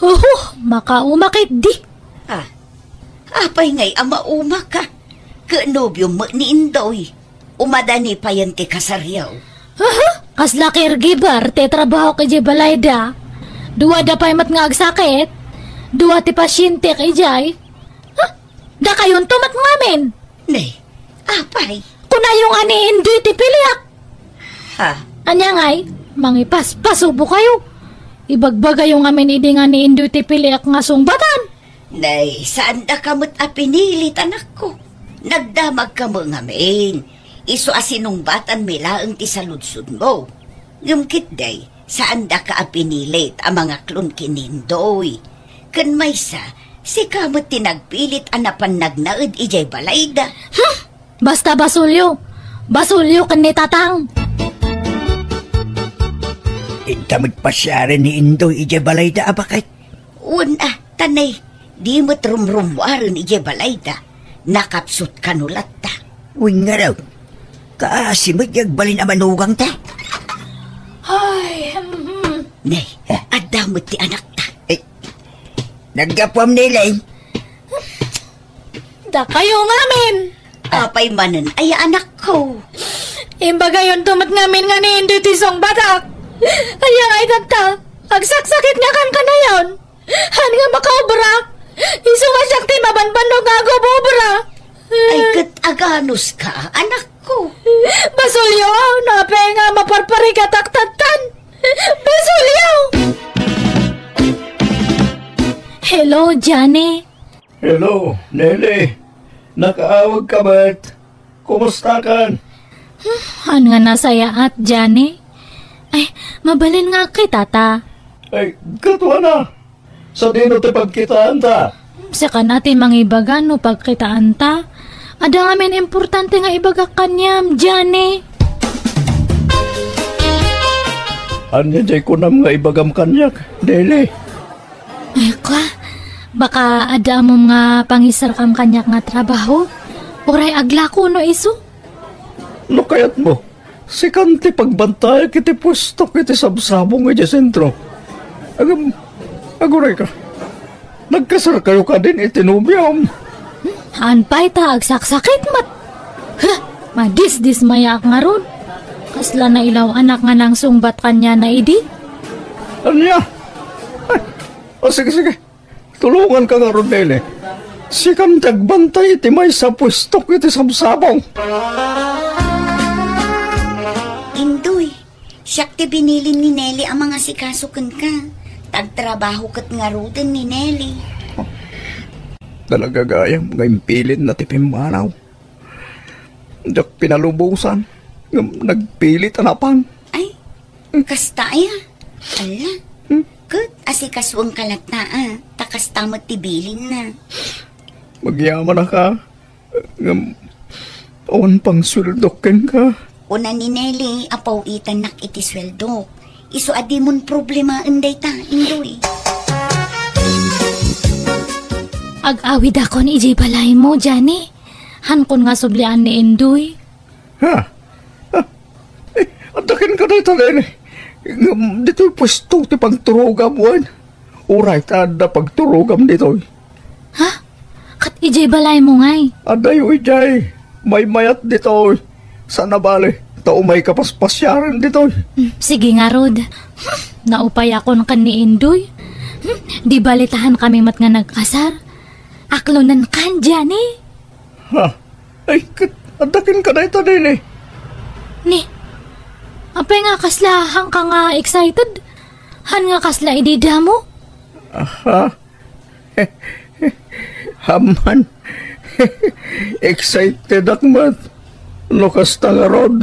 Oho, makauma ketdi. Ah, apay ngay a maumaka? Ket nobiom met ni Indoy. Umadani payen ti kasaryo. Aha, kasla caregiver ti trabahok idiay balayda. Duada pay met nga agsakit. Dua ti pasientek idiay. Ha? Dakayonto met ngamin. Ne, apay? Kunayo nga ni Indoy ti piliak. Ha? Ania ngay, mangipaspasubo kayo. Ibagbagayo ngamin idi nga ni Indoy ti piliak nga sungbatan. Nay, saandaka met a pinilit, anakko. Nagdamagkami ngamin. Isu a sinungbatanmi laeng ti saludsodmo. Ngem ketdi, saandaka a pinilit a mangaklon ken ni Indoy. Ken maysa, sika met ti nagpilit a napan nagnaed idiay balayda. Hmm! Basta basolyo. Basolyo ken ni Tatang. Inta met pasiaren ni Indoy idiay balayda a baket. Wen a, tanay, di met rumrummuaren idiay balayda. Nakapsut kano latta. Wen ngarud, kaasi met ti agbalin a manugangta. Ay, hmm. Nay, adda met ti anakta. Eh, naggapuam, Neli. Dakayo ngamin. Apay manen aya, anakko? Imbagayonto met ngamin nga ni Indoy ti sungbatak. Aya nga itatta, agsaksakit nga kan kanayon. Han nga makaobra. Isu nga siak ti mabanbannog nga agobra. Ay, ket aganuska, anakko? Basolyo, napay nga maparparigatak tattan. Basolyo! Hello, Johnny. Hello, Neli. Nakaawagka met? Kumustakan? Hmm, han nga nasayaat, Johnny? Ay, Mabalin nga agkitata. Ay, ket wana. Sadino ti pagkitaanta? Sika ti mangibaga no pagkitaanta. Adda ngamin importante nga ibagak kaniam, Johnny. Ania jay kunam nga ibagam kaniak, Nelly? Ay, kwa, baka adda ammom nga pangisarkam kaniak nga trabaho? Uray aglako no isu? No kayatmo, sikan ti pagbantayak iti puestok iti sabsabong iti sentro. Agam, aguray ka. Nagkasar kayo kadin iti nobiam. Haan pay ta agsaksakit met. Huh, madisdismayaak ngarud. Kasla nailaw-anak nga nangsungbat kaniana idi. Ania? Ay, o, sige, sige. Tulonganka ngarud, Nelly. Sikan ti agbantay iti maysa a puestok iti sabsabong. Indoy, siak ti binilin ni Nelly a mangasikaso kenka. Ta agtrabaho ket ngaruden ni Nelly. Talaga gayam nga impilinna ti pimmanaw. Diak pinalubosan ngem nagpilit a napan. Ay, kasta aya? Ala, hmm? Ket asikasuenka latta a, ta kasta met ti bilinna. Agyamanaka, ngem awan pang sueldok kenka. Kuna ni Nelly a paw-itannak iti sueldok. Isu a dimon problemaen dayta, Indoy. Ag-awidakon idiay balaymo, Johnny. Hankon nga sublian ni Indoy. Ha? Ha? Eh, adda kenka dayta, Nelly. Ngem ditoy puesto ti pagturogam wen? Uray ta adda pagturogam ditoy. Ha? Ket idiay balaymo ngay? Adayo idiay. Maymayat ditoy. Saan a bale, ta umayka paspasiaren ditoy. Hmm, sige ngarud. Hmm, naupayakon ken ni Indoy. Hmm, di bale ta haankami met nga nagkasar. Aklonenkan, Johnny. Ha? Ay, ket adda kenka dayta, Nelly. Ni, apay nga kasla haanka nga excited? Haan nga kasla idi damo? Aha. Amman. Excited ak met. No kasta ngarud,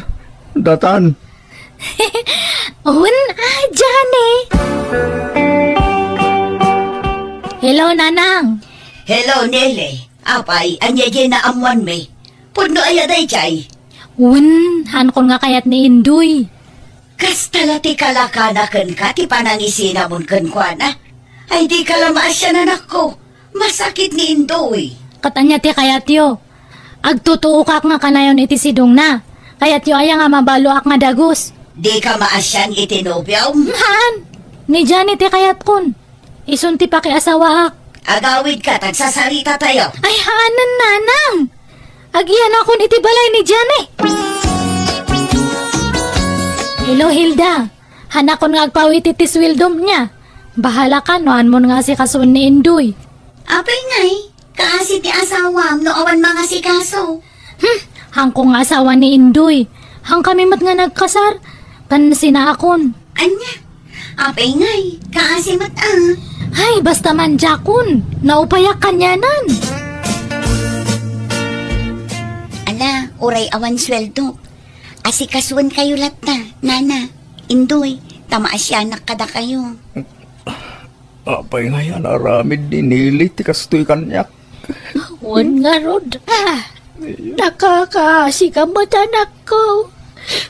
datan. Wen, ah, Johnny. Hello, Nanang. Hello, Nelly. Apay, ania diay naammoanmi? Pudno aya daydiay? Wen, haankon nga kayat ni Indoy. Kasta la ti kalakana kenka ti panangisinamon kenkuana. Ay, dika la maasian, anakko. Masakit ni Indoy. Ket ania ti kayatyo? Agtutuokak nga kanayon iti sidongna. Kayatyo aya nga mabaloak nga dagus? Dika maasian iti nobiom? Haan. Ni Johnny ti kayatkon. Isun ti pakiasawaak. Agawidka, ta agsasaritatayo. Ay, haanen, Nanang. Agiyanakon iti balay ni Johnny. Hello, Hilda. Haanakon nga agpaw-it iti sueldom nia. Bahalaka no haanmon nga asikasuen ni Indoy. Apay ngay, kaasi ti asawam no awan mangasikaso. Hmm, haanko nga asawa ni Indoy. Haankami met nga nagkasar. Ken sinaakon. Ania? Apay ngay, kaasi met a. Ay, basta man diakon. Naupayak kanianan. Ala, uray awan sueldok. Asikasuenkayo latta, Nana, Indoy, ta maasianak kadakayo. Apay ngay a naaramid ni Nelly ti kastoy kaniak? Wen ngarud, ah. Nakakaasi ka met, anakko.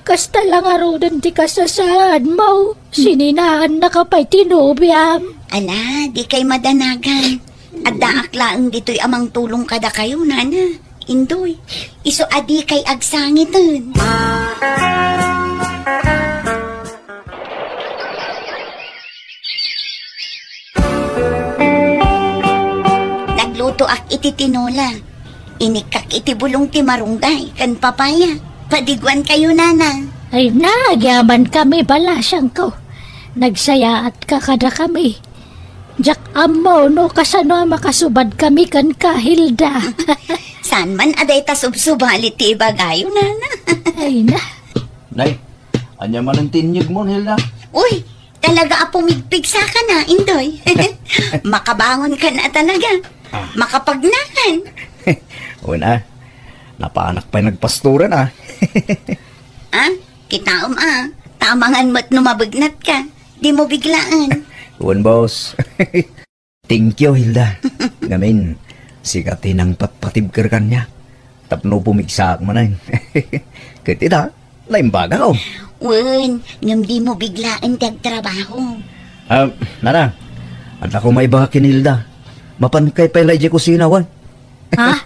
Kasta la ngaruden ti kasasaadmo. Sininaannaka pay ti nobiam. Ala, dikay madanagan. Addaak laeng ditoy a mangtulong kadakayo, Nana, Indoy. Isu a dikay agsangiten. Naglutoak iti tinola. Inikkak iti bulong ti marunggay ken papaya. Padiguankayo, Nana. Ay, nagyamankami, balasiangko. Nagsayaatka kadakami. Diak ammo no kasano a makasubadkami kenka, Hilda. Saan man a dayta subsubali ti ibagayo, Nana. Ay na. Nay, ania manen ti inyegmon, Hilda? Uy, talaga a pumigpigsaka na, Indoy. Makabangon ka na talaga. Ah. Makapagnakan. Una, napanak pay nagpastoran, ah. Ah, kitaem, ah. Ta Amangan met no mabegnat ka. Dimo biglaen. Wen, boss. Thank you, Hilda. Ngamin, sika ti nangpatpatibker kaniak. Tapno pumigsaak manen. Ket ita, naimbagak. Wen, ngem dimo biglaen ti agtrabaho. Ah, Nana, adda ko maibaga ken Hilda. Mapankay pay la idiay kusina, wen? Ha?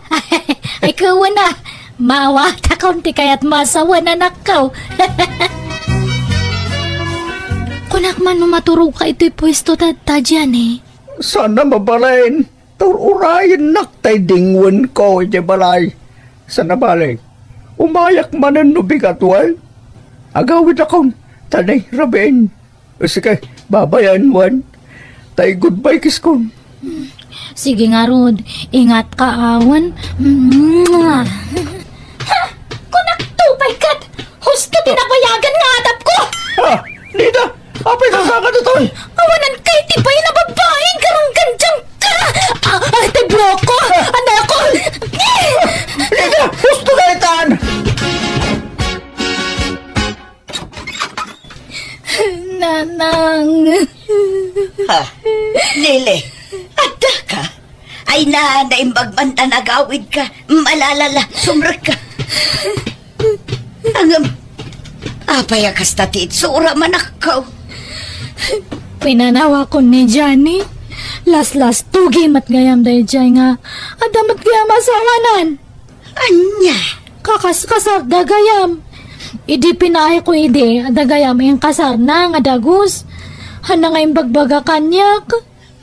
Ay, kawana. Maawatakon ti kayat masawan, anakko. Kunak man no maturogka itoy puesto ta, ta dian, eh. Saan a mabalin. Tur-urayennak tay dingwenko idiay balay. Saan a bale, umayak manen no bigat, wen? Agawidakon, ta nairabiin. Sige, babayen, wen. Tay goodbye kiss kon. Sige ngarud, ingatka, a, wen. Mwah! Ha! Kunakto pay ket, husto ti nabayagan nga adapko! Ah! Nida! Apay sasaka ditoy? Awanan kay ti pay na babaeng karanggandiang ka! Ah, ah, ti bloko! Anakon! Nida! Husto ka itan! Nanang. Ha? Lele, adda ka? Ay na, naimbag man ta nagawid ka. Malalala, sumrek ka. Ngem, apay a kasta ti itsura, manakkaw? Pinanawakon ni Johnny. Laslas, tugi met gayam daydiay nga adda met gayam asawanan. Ania? Kakaskasarda gayam. Idi pinaayko idi, adda gayam inkasarna nga dagus. Haan nga imbagbaga kaniak.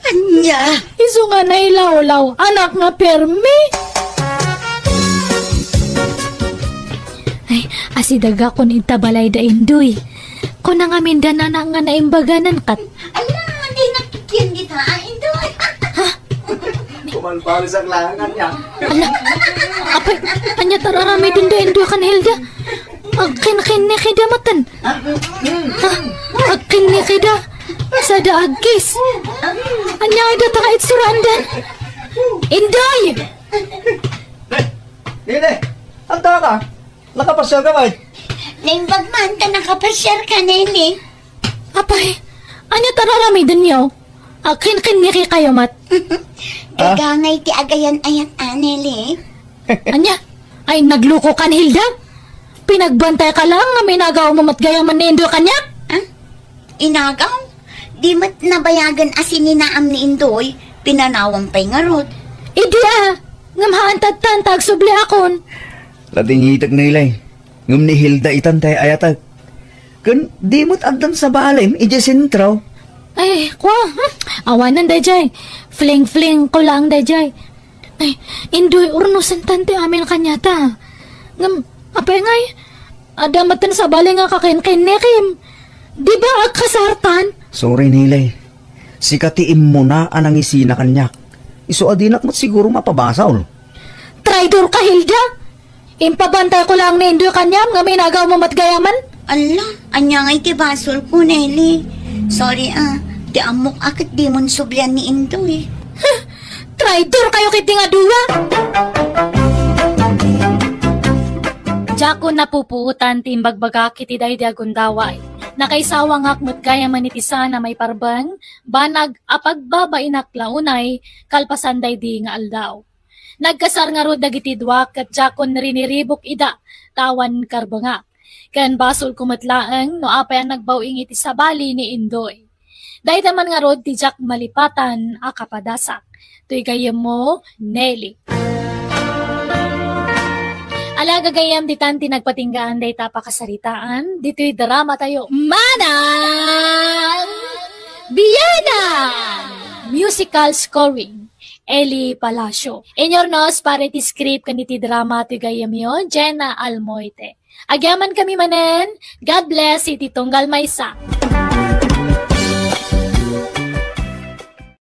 Ania? Isu nga nailawlaw, anak nga permi. Ay, asidagakon ita balay da Indoy. Kuna ngamin da nana nga naimbaganan kat. Ala, di nakikyan kita, ah, Indoy. Ha? Kumalpalis ang langan niya. Ala, apay, anya tararamiden da Indoy kan Hilda? Agkinkinnikida maten. Ha? Agkinnikida. Sada agkis. Anya ida ta nga itsuraandan? Indoy! Nene, anta ka? Nakapasiar ka, bay? Naimbag man ta nakapasiar ka, Nene. Apay, anya tararamiden niyo? Agkinkinniki kayo met. Ah? Gagangay ti agayan-ayat, a, Nene. Anya? Ay, nagluko kan Hilda? Pinagbantay ka lang nga minagaw mo met gayam ni Indoy kaniak? Ah? Inagaw? Di met nabayagan a sininaam ni Indoy, pinanawam pay ngarud. Idi a, ngem haan tattan ta agsubliakon. Nadingitek, Nene. Ngem ni Hilda itan tay ayatek. Ken di met addan sabalem idiay sentro. Ay, kua, hmm, awanen daydiay. Fling-fling ko lang daydiay. Ay, Indoy, urnosen tan ti amin kaniata. Ngem, apay ngay, adda met ten sabali nga kakinkinnikim. Di ba agkasartan? Sorry, Nene. Sika ti immuna a nangisina kaniak. Isu a dinak met siguro mapabasol. Traidor ka, Hilda! Impabantay ko lang ni Indoy kaniam nga minagaw mo met gayamen. Alla, ania ngay ti basol ko, Nene? Sorry, ah. Ti ammok a ket dimon sublian ni Indoy. Traidor kayo ketdi nga dua! Diakon napupuotan ti imbagbagak iti daydi a gundaway. Nakaisawangak met gayamen iti saan a maiparbeng, banag a pagbabainak la unay kalpasan daydi nga aldaw. Nagkasar ngarud dagiti dua ket diakon riniribuk ida ta awan karbengak. Ken basolko met laeng no apay a nagbaw-ing iti sabali ni Indoy. Dayta man ngarud ti diak malipatan a kapadasak. Toy gayyemmo, Nelly. Ala, gagayyem, ditan ti nagpatinggaan dayta pakasaritaan, ditoy drama tayo, Manang Biyanan! Musical scoring, Eli Palacio. Inurnos para iti script ken iti drama ti gayyemyo, Jenna Almoite. Agyamankami manen, God bless iti tunggal maysa.